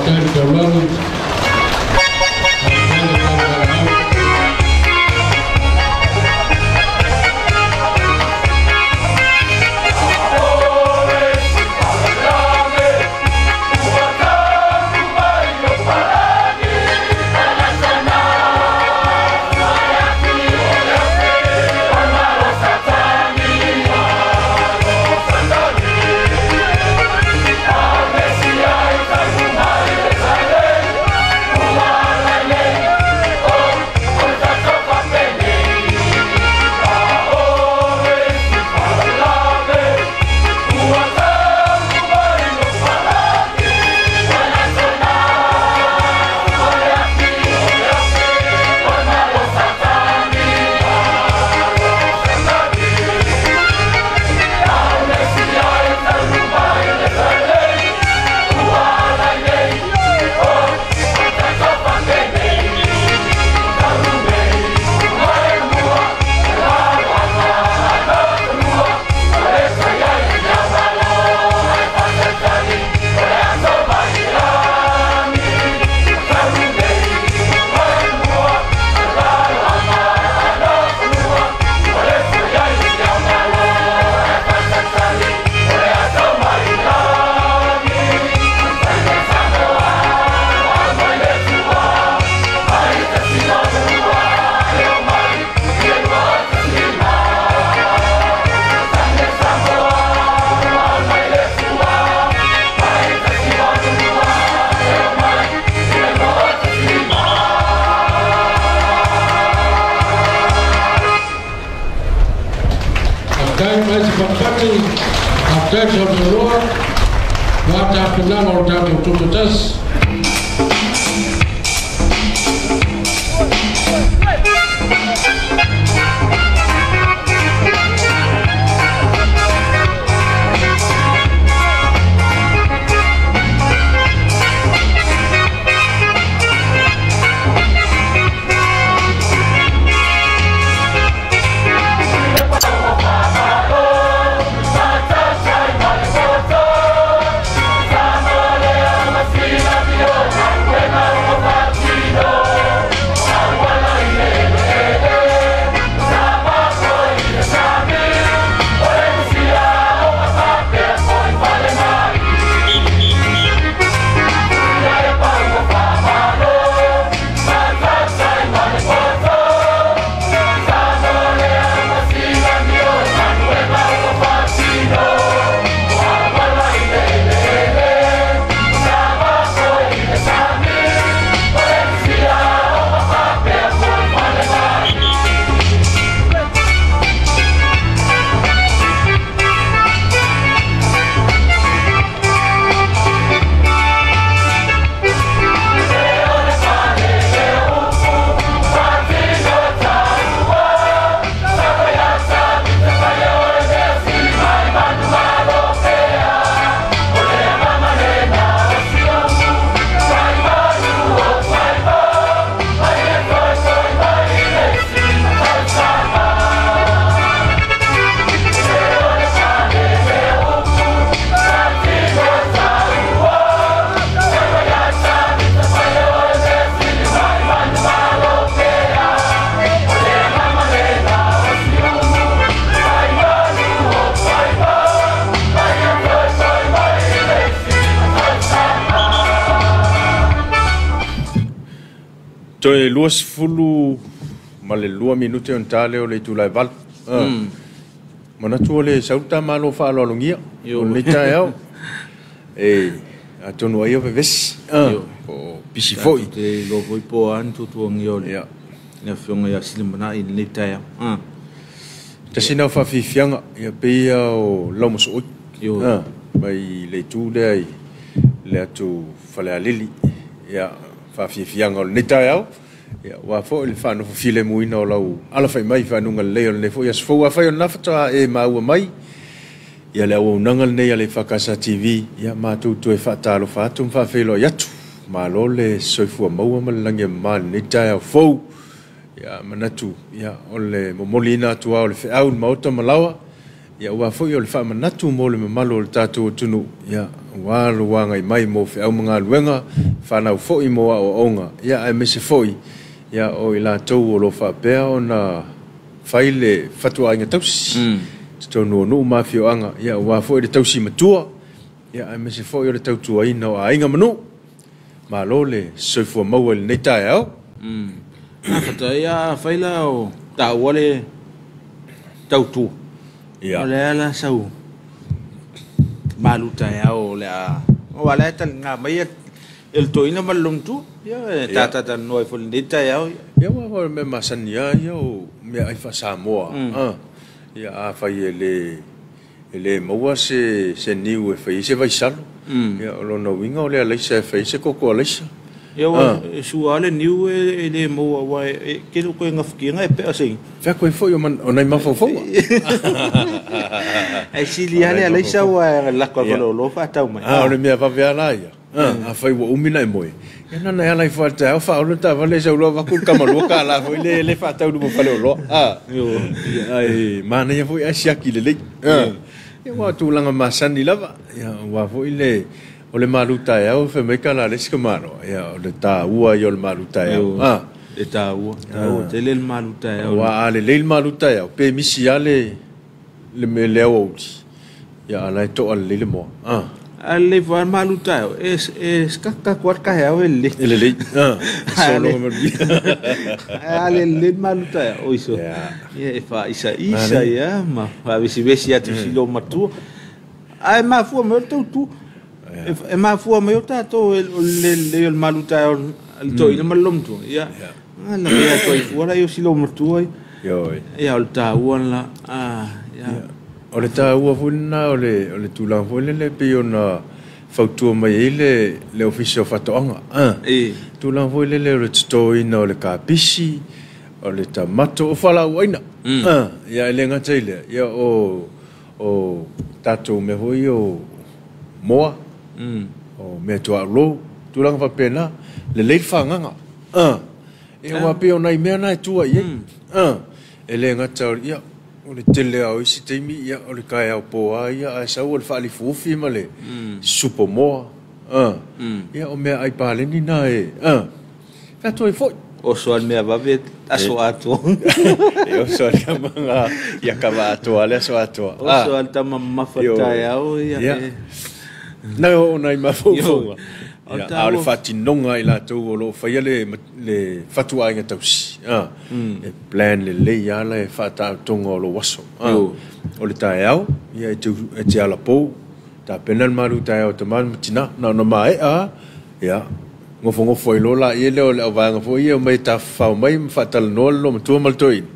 Faafetai le taulagi, faafetai le tauvalaau. Faafetai mai se fatufati, faafetai sausaunoa, ua tapenaga o le tatou tutoatasi. Toe 22 minute on tale o le itula e 8. Manatu o le sauta malo faaaloalogia o lenei taeao. E atonu ai o vevesi o pisi foi. Te iloa foi po o a ni tuatuagia o le afioga ia Silimanai i lenei taeao. Tasi na o faafiafiaga ia pei ia o laumasooi mai le itu lea i le atu Falealili. Ia faafiafiaga o lenei taeao. Ia ua foi le faanofo filemuina o lau alafai mai faanuga lelei o lenei foi aso fou. Afai o lena faatoa e maua mai ia le auaunaga lenei a le Fakasa TV, ia matou toe faatalofa atu ma faafeiloai atu. Malo le soifua maua ma le lagi e mama i lenei taeao fou. Ia manatu ia o le momoliina atu lava o le feau i le maota ma laoa. Ia ua foi o le faamanatu mo le mamalu o le tatou atunuu. Ia Aua lou agai mai mo feau ma galuega, fanau foi mo aoaoga, ia aemaise foi ia o i latou o lo o faapea ona fai le fatuaiga tausi i totonu o nuu ma afioaga, ia aua foi le tausi matua, ia aemaise foi o le tautuaina o aiga ma nuu. Malo le soifua maua i lenei taeao. Faafetai. Afai la o taua le tautua, o le a la sau malu taeao o le a aua o la e taliga mai e le toeaina ma le loomatua. Ia, e tatalanoa ai foi i lenei taeao. Ia, aua o le mea masani lava ia o meaai faa-Samoa. Ia, afai e le maua se niu e fai ai se vaisalo, ia o lona uiga o le alaisa e fai ai se koko alaisa. Ia, ua e sua lava le niu e le maua aua e tele o toe gafatiga e pea se Feako ai foi o nai mafaufauga. Ae sili lava le alaisa aua e lako i le faleoloa faatau mai. A o le mea vave lava la ia. Afai ua umi ona e moe, ia na ona e ala ifo lava i le taeao faaola le taavale e sau loa avatu le tamalua $1 foi lea e le faatau i luma o faleoloa. Ia, ae manaia foi ae siaki lelei. Ia, aua o tulaga masani lava. Ia, aua foi le o le malu taeao fai mai tala a le isi tamaloa, ia o le taua ia o le malu taeao. E taua, taua tele le malu taeao. Aua a lelei le malu taeao, pe misi lava le mea le aoauli, ia a o la e to'a lelei le moa. A lelei foi lava le malu taeao, e sikatatu lava le taeao e lelei. E lelei. E sologa manuia. Ae a le lelei le malu taeao, oi so. Ia e faaisaisa ia ma faavesivesi atu i si loomatua. Ae mafua mai o le tautua. E mafua mai o tatou o le lelei o le malu taeao a le toeaina ma le loomatua. Ia, lavea atu ai fua la i o si loomatua. Ia, o le taua lena. Ia. O le taua foi lena o le tulaga foi lele pei ona fautua mai ai le Ofisa o Faatoaga. Tulaga foi lele o le totoina o le kapisi, o le tamato, o fualaauaina. Ia, e le gata i lea, ia o tatou mea foi o moa, o mea tuaolo, tulaga faapena, lelei le fagaga. Ia, aua pei o nai mea na e tua i ai. E le gata ia, o le tele lava o isi taimi, ia, o le taeao poa ia, ae sau o le faalifuufi ma le supo moa. Ia, o mea ai paleni na e feato ai foi. Oso lava le mea vave aso atoa. E oso lava le tama ia kava atoa le aso atoa. Oso lava le tama mamafa i le taeao. Ia. Na o nai mafaufauga. A o le faatinoga i latou o lo o faia le fatuaiga tausi. E plan lelei lava le faataotoga o lou aso. O le taeao, ia e te alapou, tapena le malu taeao tama ma tina. Na ona maea, ia, nofonofo ai loa laia lea o le auvaega foi ia omai e tafafao mai ma faatalanoa le loomatua ma le toeaina.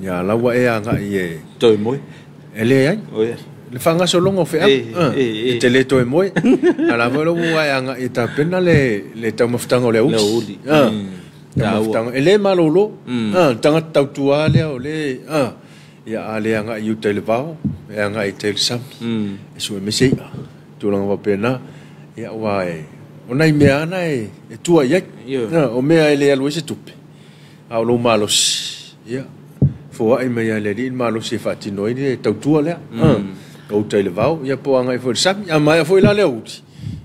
Ia la ua e agai e Toe moe. E leai. Le faagasologa o feau. E te le toe moe. A la foi la ua e agai e tapena le taumafataga o le aoauli. Taumafataga. E le malolo. Le tagata tautua lea o le ia a le agai i uta i le vao, e agai i tai i le sami. E sue mai se i'a. Tulaga faapena. Ia aua e o nai mea lava na e tua i ai. O mea e le alu ai se tupe, a o lou malosi, ia, foai mai lava e le Alii le malosi e faatino ai le tautua lea. O uta i le vao, ia po o agai foi i le sami. A maea foi la le aoauli,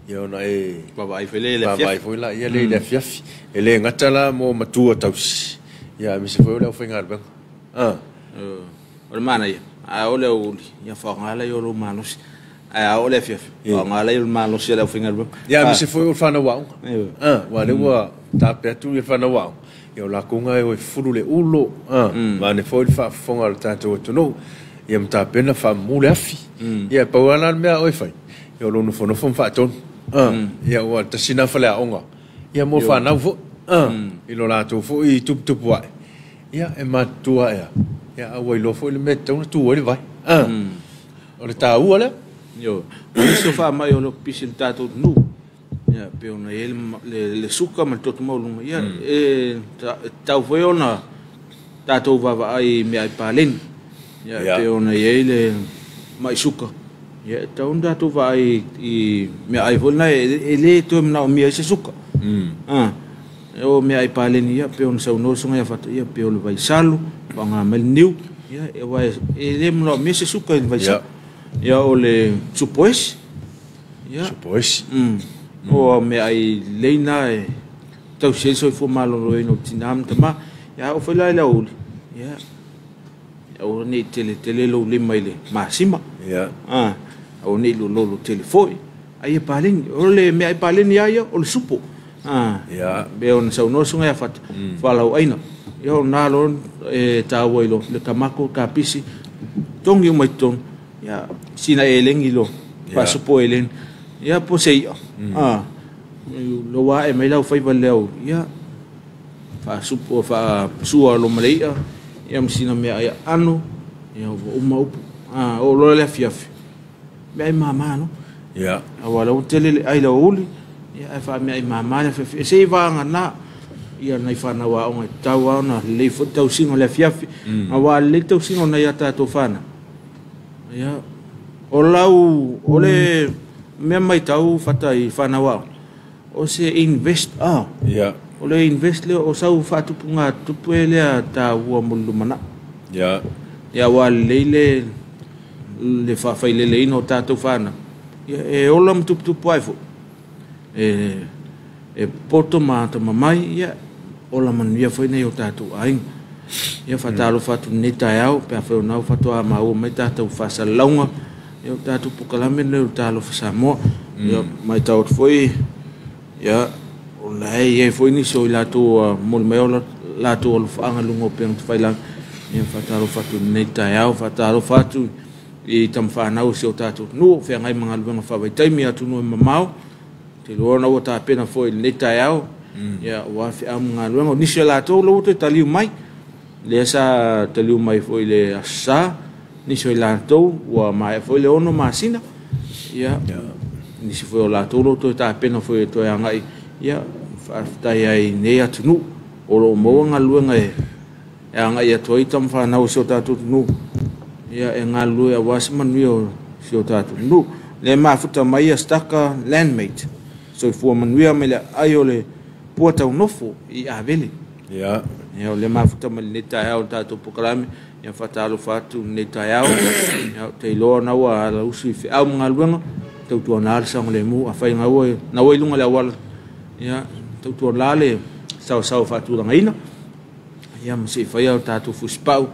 ia ona e vaavaai foi lea i le afiafi. Vaavaai foi la ia lea i le afiafi. E le gata la mo matua tausi, ia aemaise foi o le aufaigaluega. O le manaia, a oo le aoauli, ia faaaoga laia o lou malosi. Ae a oo le afiafi, faaaoga laia o le malosi o le aufaigaluega. Ia aemaise foi o le fanau aoga. Aua o lea ua tape atu le fanau aoga, ia o latou na e o e fulu le ulo, vaeane foi le faafofoga a le tatou atunuu, ia ma tapena faamumu le afi. Ia e pau lava la le mea a oe e fai, ia o lou nofonofo ma faatonu. Ia aua o le tasi lena faleaoga, ia mo fanau foi, i lo latou foi tuputupu ae, ia e matutua ae lava, ia a ua iloa foi le mea e tatau ona tu ai le vai. O le taua lea. Ioe. O nisi o faamai o lo o pipisi i le tatou atunuu, ia, pei ona i ai le suka ma le toto maualuga, ia, e tatau foi ona tatou vaavaai i meaai paleni. Ia, pei ona i ai le mai suka, ia, e tatau ona tatou vaai i meaai foi na e le toe manaomia ai se suka. O meaai paleni, ia, pei ona saunoa le Susuga ia Fata, ia, pei o le vaisalo, faaaoga mai le niu, ia, aua e le manaomia se suka i le vaisalo. Ia, o le supoesi, Ia. Supo esi. O mea ai leina e tausi ai soifua maloloina o tinā ma tamā. Ia, a oo foi la i le aoauli, ia, aua ne i tele tele lou lima i le masima. Aua ne i lololo tele foi. Ai e paleni. O le mea ai paleni lava ia, o le supo. Pei ona saunoa susuga ia Fata, fualaau aina. Ia o lena loa e taua i le tamato, kapisi, togi uma i totonu. Ia, sina elegi loa, faasupo elegi. Ia, po o se i'a. Lea ua ae mai lau faiva i le aoauli, ia, faasupo, faasua loa ma le i'a, ia ma sina meaai aano, ia ua uma upu. Oo loa le afiafi, meaai mama loa. Aua o lea ua tele le ai i le aoauli, ia ae faameaai mama le afiafi. E se i vagana ia nai fanau aoga e tatau lava ona lelei foi le tausiga o le afiafi. Aua a lelei le tausiga o nai a tatou fanau, ia, o lau, o le mea matau Fata i fanau aoga, o se invest, o le invest lea o sau faatupuga tupe lea taua mo le lumanai. Ia, aua lelei le faafaileleina o tatou fanau, ia, e ola ma tuputupu ai foi. E poto ma atamamai, ia, ola manuia foi nai o tatou aiga. Ia, faatalofa atu i lenei taeao, pe afai o lena faatoa maua mai tatou faasalalauga, ia, o tatou polokalame lenei o le Talofa Samoa. Ia, matau atu foi, ia, o la e i ai foi nisi o i latou ua momoli mai o latou alofaaga i luga o upega tafailagi. Ia, faatalofa atu i lenei taeao, faatalofa atu i tamafanau o si o tatou atunuu o feagai ma galuega faavaitaimi i atunuu e mamao. Te iloa ona ua tapena foi i lenei taeao, ia, aua feau ma galuega. O nisi o latou la ua toe taliu mai, lea sa taliu mai foi i le Aso Sa, nisi o i latou ua maea foi le 6 masina. Ia, nisi foi o latou la ua toe tapena foi e toe agai. Ia, faafetai ai i nei atunuu o lo o maua galuega e agai atu ai tamafanau o si o tatou atunuu, ia, e galulue aua se manuia o si o tatou atunuu. Lea e mafuta mai ia Staka Landmate, soifua manuia mai le aai o le pua taunofo i Avele. Ia, o lea mafuta mai lenei taeao o le tatou polokalame. Ia, faatalofa atu i lenei taeao. Ia, ou te iloa na ua alausu i feau ma galuega, tautuana le saogalemu. Afai na ua i luga o le auala, ia, tautuana le saoasao faatulagaina. Ia, ma se i faia o tatou fusipau.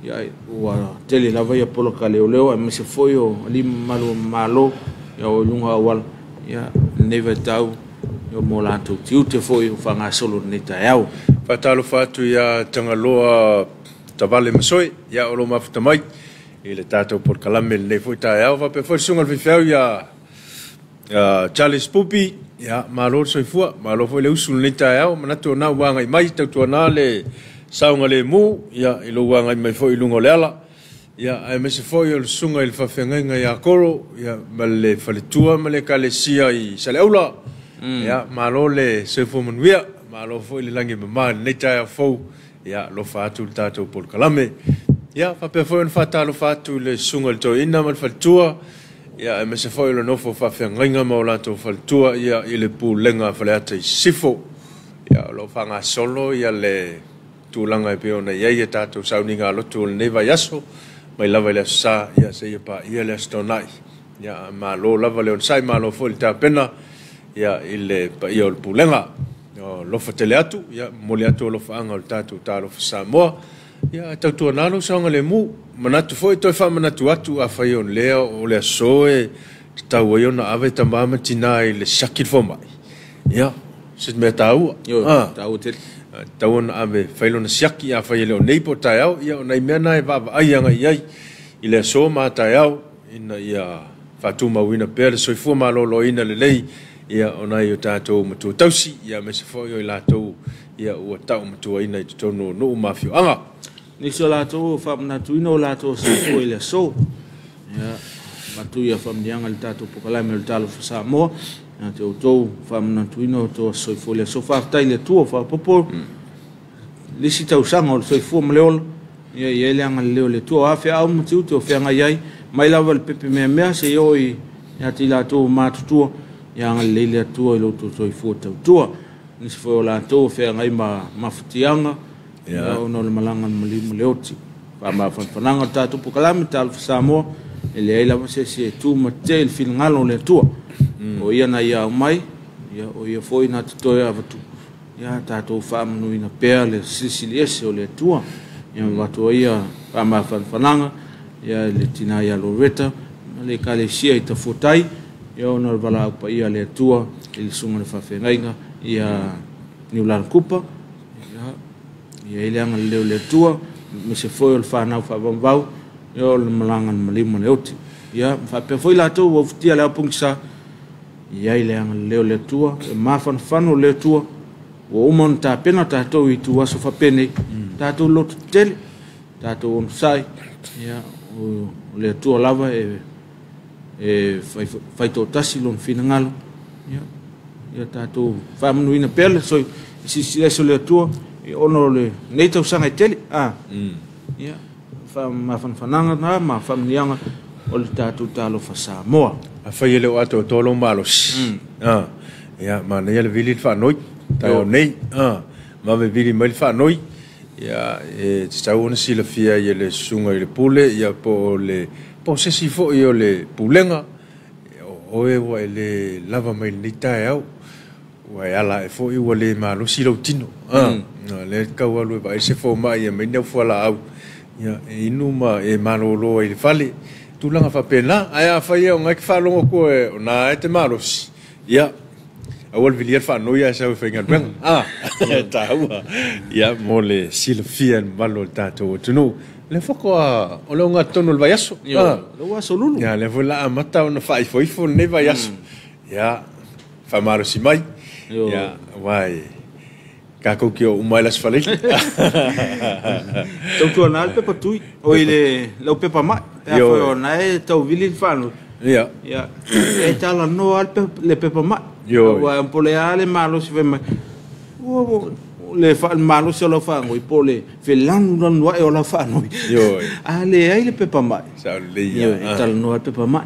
Ia, ua tele lava ia poloka leoleo aemaise foi o alii mamalu o malo, ia, o i luga o auala. Ia, lenei vaitau, ia, mo latou tiute foi o faagasolo lenei taeao. Faatalofa atu ia Tagaloa Tavale Masoe, ia, o lo mafuta mai i le tatou polokalame lenei foi taeao. Faapea foi le susuga i le faifeau ia Charles Pupi, ia, malo le soifua, malo foi le usu i lenei taeao. Manatu o na ua agai mai, tautuana le saogalemu, ia, i lou agai mai foi i luga o le ala. Ia, aemaise foi o le susuga i le faafeagaiga ia Koro, ia, ma le faletua ma le ekalesia i Saleaula. Ia, malo le soifua manuia, malo foi le lagi e mama i lenei taeao fou. Ia, alofa atu le tatou polokalame. Ia, faapea foi ona faatalofa atu i le susuga i le toeaina ma le faletua, ia, aemaise foi o le nofo faafeagaiga ma o latou faletua, ia, i le pulega a Faleata i Sisifo. Ia, o lo o faagasolo ia le tulaga e pei ona i ai a tatou sauniga lotu o lenei vaiaso, mai lava i le Aso Sa, ia, seia paia le Aso Toonai. Ia, malo lava le onosai, malo foi le tapena, ia, i le paia o le pulega. O alofa tele atu, ia, momoli atu alofaaga o le tatou Talofa Samoa. Ia, tautuana lou saogalemu. Manatu foi toe faamanatu atu, afai o lea o le aso e tatau ai ona ave tama ma tina i le siaki le fomai. Ia, se mea taua. Ioe, taua tele. Tatau ona ave fai lona siaki, afai e le o nei po o taeao, ia, o nai mea na e vaavaai agai i ai i le aso ma taeao, ina ia faatumauina pea le soifua maloloina lelei, ia, o nai o tatou matua tausi, ia, aemaise foi o i latou, ia, ua taumatuaina i totonu o nuu ma afioaga. Nisi o latou faamanatuina o latou soifua i le aso. Ia, avatu ia faamanuiaga i le tatou polokalame o le Talofa Samoa. Ia te outou faamanatuina o outou soifua i le aso. Faafetai i le Atua faaopoopo le isi tausaga o le soifua ma le ola. Ia, i ai le agalelei o le Atua. O a feau ma tiute o feagai ai, mai lava le pepe meamea seia oo ia te i latou o matutua, ia agalelei le Atua i lo outou soifua tautua. Nisi foi o latou o feagai ma mafatiaga, ia, ona o le malaga maliu ma le oti. Faamafanafanaga o le tatou polokalame Talofa Samoa, e leai lava se isi e tu ma tetee i le finagalo o le Atua. O ia na ia aumai, ia o ia foi na te toe avatu. Ia tatou faamanuina pea le silisili ese o le Atua. Ia avatu ai ia faamafanafanaga ia le tina ia Loreta ma le ekalesia i Tafuatai, ia ona o le valaau paia a le Atua i le susuga i le faafeagaiga ia Niulana Kupa. Ia i ai le agalelei o le Atua, aemaise foi o le fanau faavauvau, ia o le malaga a le maliu ma le oti. Ia faapea foi latou ua ufitia le ao pogisa, ia i ai le agalelei o le Atua, e mafanafana o le Atua, ua uma ona tapena tatou i ituaso faapenei, tatou loto tetele, tatou onosai, ia o le Atua lava e faitoatasi lona finagalo, ia tatou faamanuina pea le silisili ese o le Atua, ona o lenei tausaga e tele. Ia faamafanafanaga na ma faamanuiaga o le tatou talofa Samoa. Afai e le o atoatoa lou malosi. Ia manaia le vili le faanoi. Taeao nei. Vave vili mai le faanoi. Ia e tatau ona silafia ai e le susuga i le pule, ia po o le po o se isi foi o le pulega. O oe ua e le lava mai lenei taeao. Ua e ala ae foi ua le malosi lou tino. Le tau alu e vaai se fomai e aumai ni au fualaau. Ia e inu ma e malolo ai i le fale. Tulaga faapena. Ae afai e o ngai ke faalogo atu e o na e te malosi. Ia aua le vilia le faanoi ae sau e faigaluega. Taua. Ia mo le silafia e le mamalu o le tatou atunuu. Le faatoa o le ogatotonu o le vaiaso. Le ua aso lulu. Ia lea foi o le a amata ona faaifoifo lenei vaiaso. Ia faamalosi mai. Ia aua e tatou te oo uma ai le Aso Faraile. Tautuana le pepa tui, o i le lau pepa mai. Pe afai o na e tau vili le faanoi. Ia. Ia, e talanoa lava le pepa mai. Aua po o le a le malosi fai mai. Ua le malosi o lau faanoi, po o le felanulanuai o lau faanoi. A leai le pepa mai. Sao lelei ia. E talanoa le pepa mai.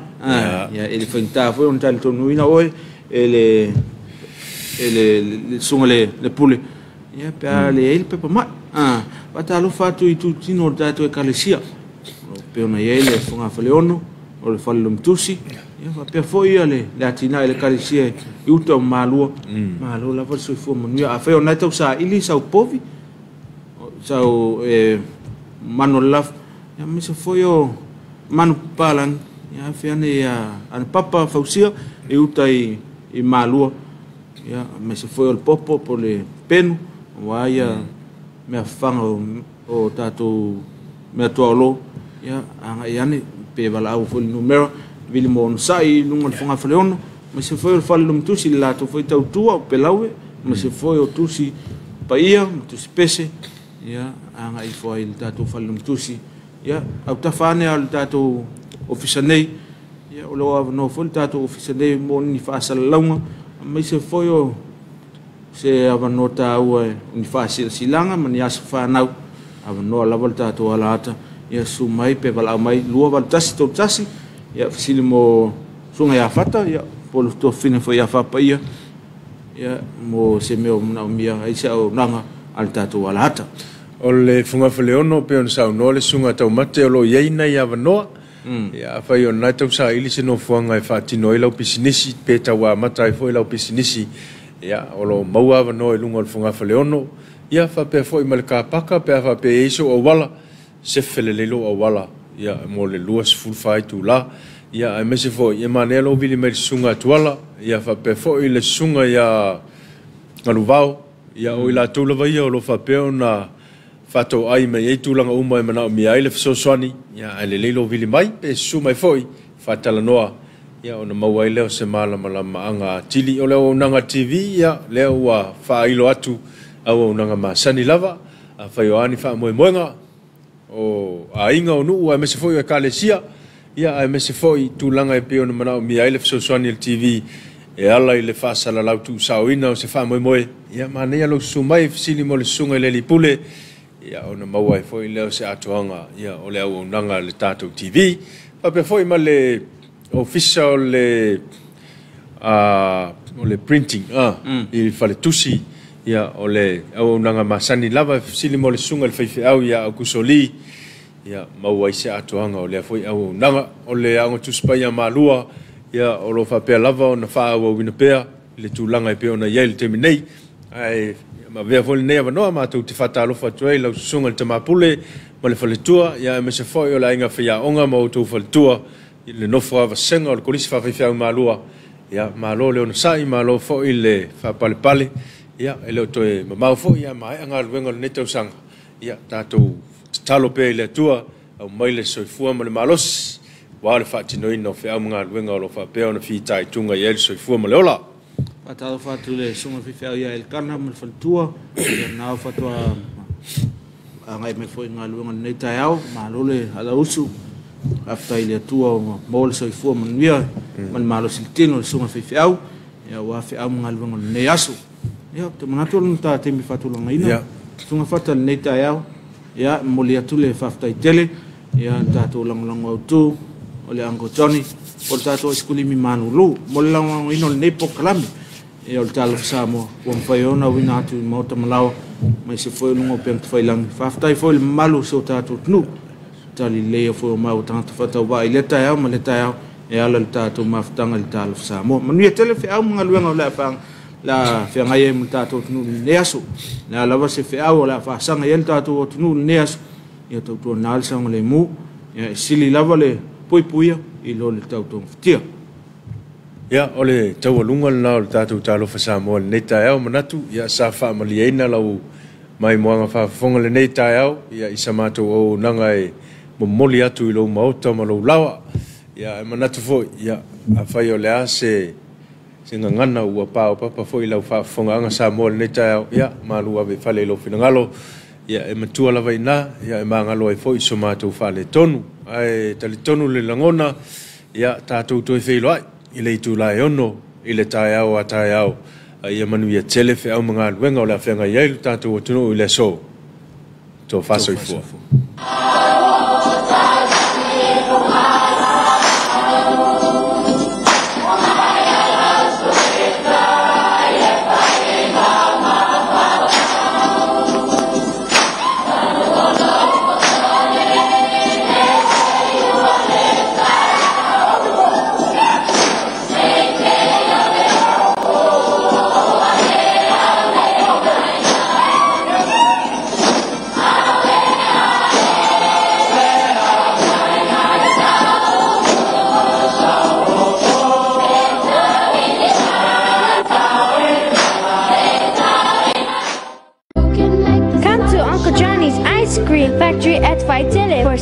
Ia, e le faigata foi ona talitonuina oe e le susuga le pule, ia pe a leai le pepa mai. Faatalofa atu i itutino o le tatou ekalesia, o pei ona i ai le Fogafaleono, o le Fale Lomitusi, ia faapea foi ia le atinae i le ekalesia i uta o Malua. Malo lava le soifua manuia. Afai o na e tau saili sau povi, sau manu o le lafo, ia aemaise foi o manu papalangi, ia afe ane ia ana papa fausia i uta i Malua. Ia aemaise foi o le popo po o le penu, aua ia mea fafaga o tatou mea tuaolo. Ia agai ane pe valaau foi le numera vili mo onosai i luga o le Fogafaleono, aemaise foi o le Fale Lomitusi i le latou foi tautua o Pelaue, aemaise foi o tusi paia ma tusi pese. Ia agai ifo ai i le tatou Fale Lomitusi. Ia autafa ane a le tatou ofisa nei. Ia o lo o avanoa foi le tatou ofisa nei mo ni faasalalauga, aemaise foi o se avanoa taua ni faasilasilaga ma ni aso fanau. Avanoa lava le tatou alaata. Ia susu mai pe valaau mai 281 31. Ia fesili mo susuga ia Fata, ia po o le tofina foi ia Fapaia, ia mo se mea o manaomia ai se auaunaga a le tatou alaata. O le Fogafaleono pei ona saunoa le susuga Taumate o lo o i ai nai avanoa. Ia afai o lena e tau saili se nofoaga e faatino ai lau pisinisi pe tau amata ai foi lau pisinisi, ia o lo o maua avanoa i luga o le Fogafaleono. Ia faapea foi ma le kapaka pe a faapea e i ai sou auala, sefe lelei lou auala ia mo le 24 itula. Ia aemaise foi e manaia lou vili mai le susuga Tuala, ia faapea foi le susuga ia Galuvao, ia o i latou lava ia o lo o faapea ona faatoai mai ai tulaga uma e manaomia ai le fesoasoani. Ia ae lelei lou vili mai pe susu mai foi faatalanoa, ia ona maua ai lea o se malamalamaaga atili. O le auaunaga TV, ia lea ua faailo atu auaunaga masani lava. Afai o a ni faamoemoega o aiga o nuu aemaise foi o ekalesia, ia aemaise foi tulaga e pei ona manaomia ai le fesoasoani a le TV e ala i le faasalalau tuusaoina o se faamoemoe, ia manaia lou susu mai e fesili mo le susuga i le alii pule, ia ona maua ai foi lea o se atoaga ia o le auaunaga a le tatou TV. Faapea foi ma le ofisa o le printing i le faletusi, ia o le auaunaga masani lava e fesili mo le susuga i le faifeau ia Aukuso Lee, ia maua ai se atoaga o lea foi auaunaga. O le Aoga Tusi Paia Malua, Ia, o lo o faapea lava ona faaauauina pea i le tulaga e pei ona i ai i le taimi nei. Ae avea foi lenei avanoa matou te faatalofa atu ai i lau susuga i le Tamapule ma le faletua, ia aemaise foi o le aiga faiaoga ma outou faletua i le nofo a vasega o le Kolisi Faafaifeau Malua. Ia, malo le onosai, malo foi le faapalepale. Ia, e le o toe mamao foi ae maea galuega o lenei tausaga. Ia, tatou tatalo pea i le Atua, aumai le soifua ma le malosi, aua le faatinoina o feau ma galuega o lo o faapea ona fitaituga i ai le soifua ma le ola. Faatalofa atu i le susuga i le faifeau ia Elikana ma le faletua, ia lena ua faatoa agai mai foi i galuega i lenei taeao. Malo le alausu, faafetai i le Atua ua maua le soifua manuia ma le malosi i le tino o le susuga i le faifeau, ia aua feau ma galuega o lenei aso. Ia, ou te manatu o le ta taimi faatulagaina. Susuga Fata i lenei taeao, ia, e momoli atu le faafetai tele, ia, le tatou lagolago autu, o le Uncle Johnny, o le tatou aisikulimi malulu, mo le lagolagoina o lenei polokalame. Ia, o le Talofa Samoa, ua mafai ona auina atu i Maota Malaoa, aemaise foi o luga o upega tafailagi. Faafetai foi i le mamalu o si o tatou atunuu, talileleia foi o maua tagata faatauvaa i lea taeao ma lea taeao, e ala i le tatou mafutaga i le Talofa Samoa. Manuia tele feau ma galuega o le a la feagai ai ma le tatou atunuu i lenei aso. Le a lava se feau o le a faasaga i ai le tatou atunuu i lenei aso, ia tautuana le saogalemu, ia e sili lava le puipuia i lo le tautogafitia. Ia, o le taualuga lena o le tatou Talofa Samoa i lenei taeao. Manatu, ia, sa faamalieina lau maimoaga faafofoga lenei taeao, ia, i sa matou auaunaga e momoli atu i lou maota ma lou laoa. Ia, e manatu foi, ia, afai o le a se gagana ua paopapa foi i lau faafofogaaga Samoa i lenei taeao, ia, malu ave i fale i lou finagalo, ia, e matua lava i ina, ia, e magalo ai foi so matou faaletonu. Ae talitonu le lagona, ia, tatou toe feiloai i le itula e 6 i le taeao a taeao, a ia manuia tele feau ma galuega o le a feagai ai lo tatou atunuu i le aso. Tofa soifua. Come to Uncle Johnny's Ice Cream Factory at Faitele for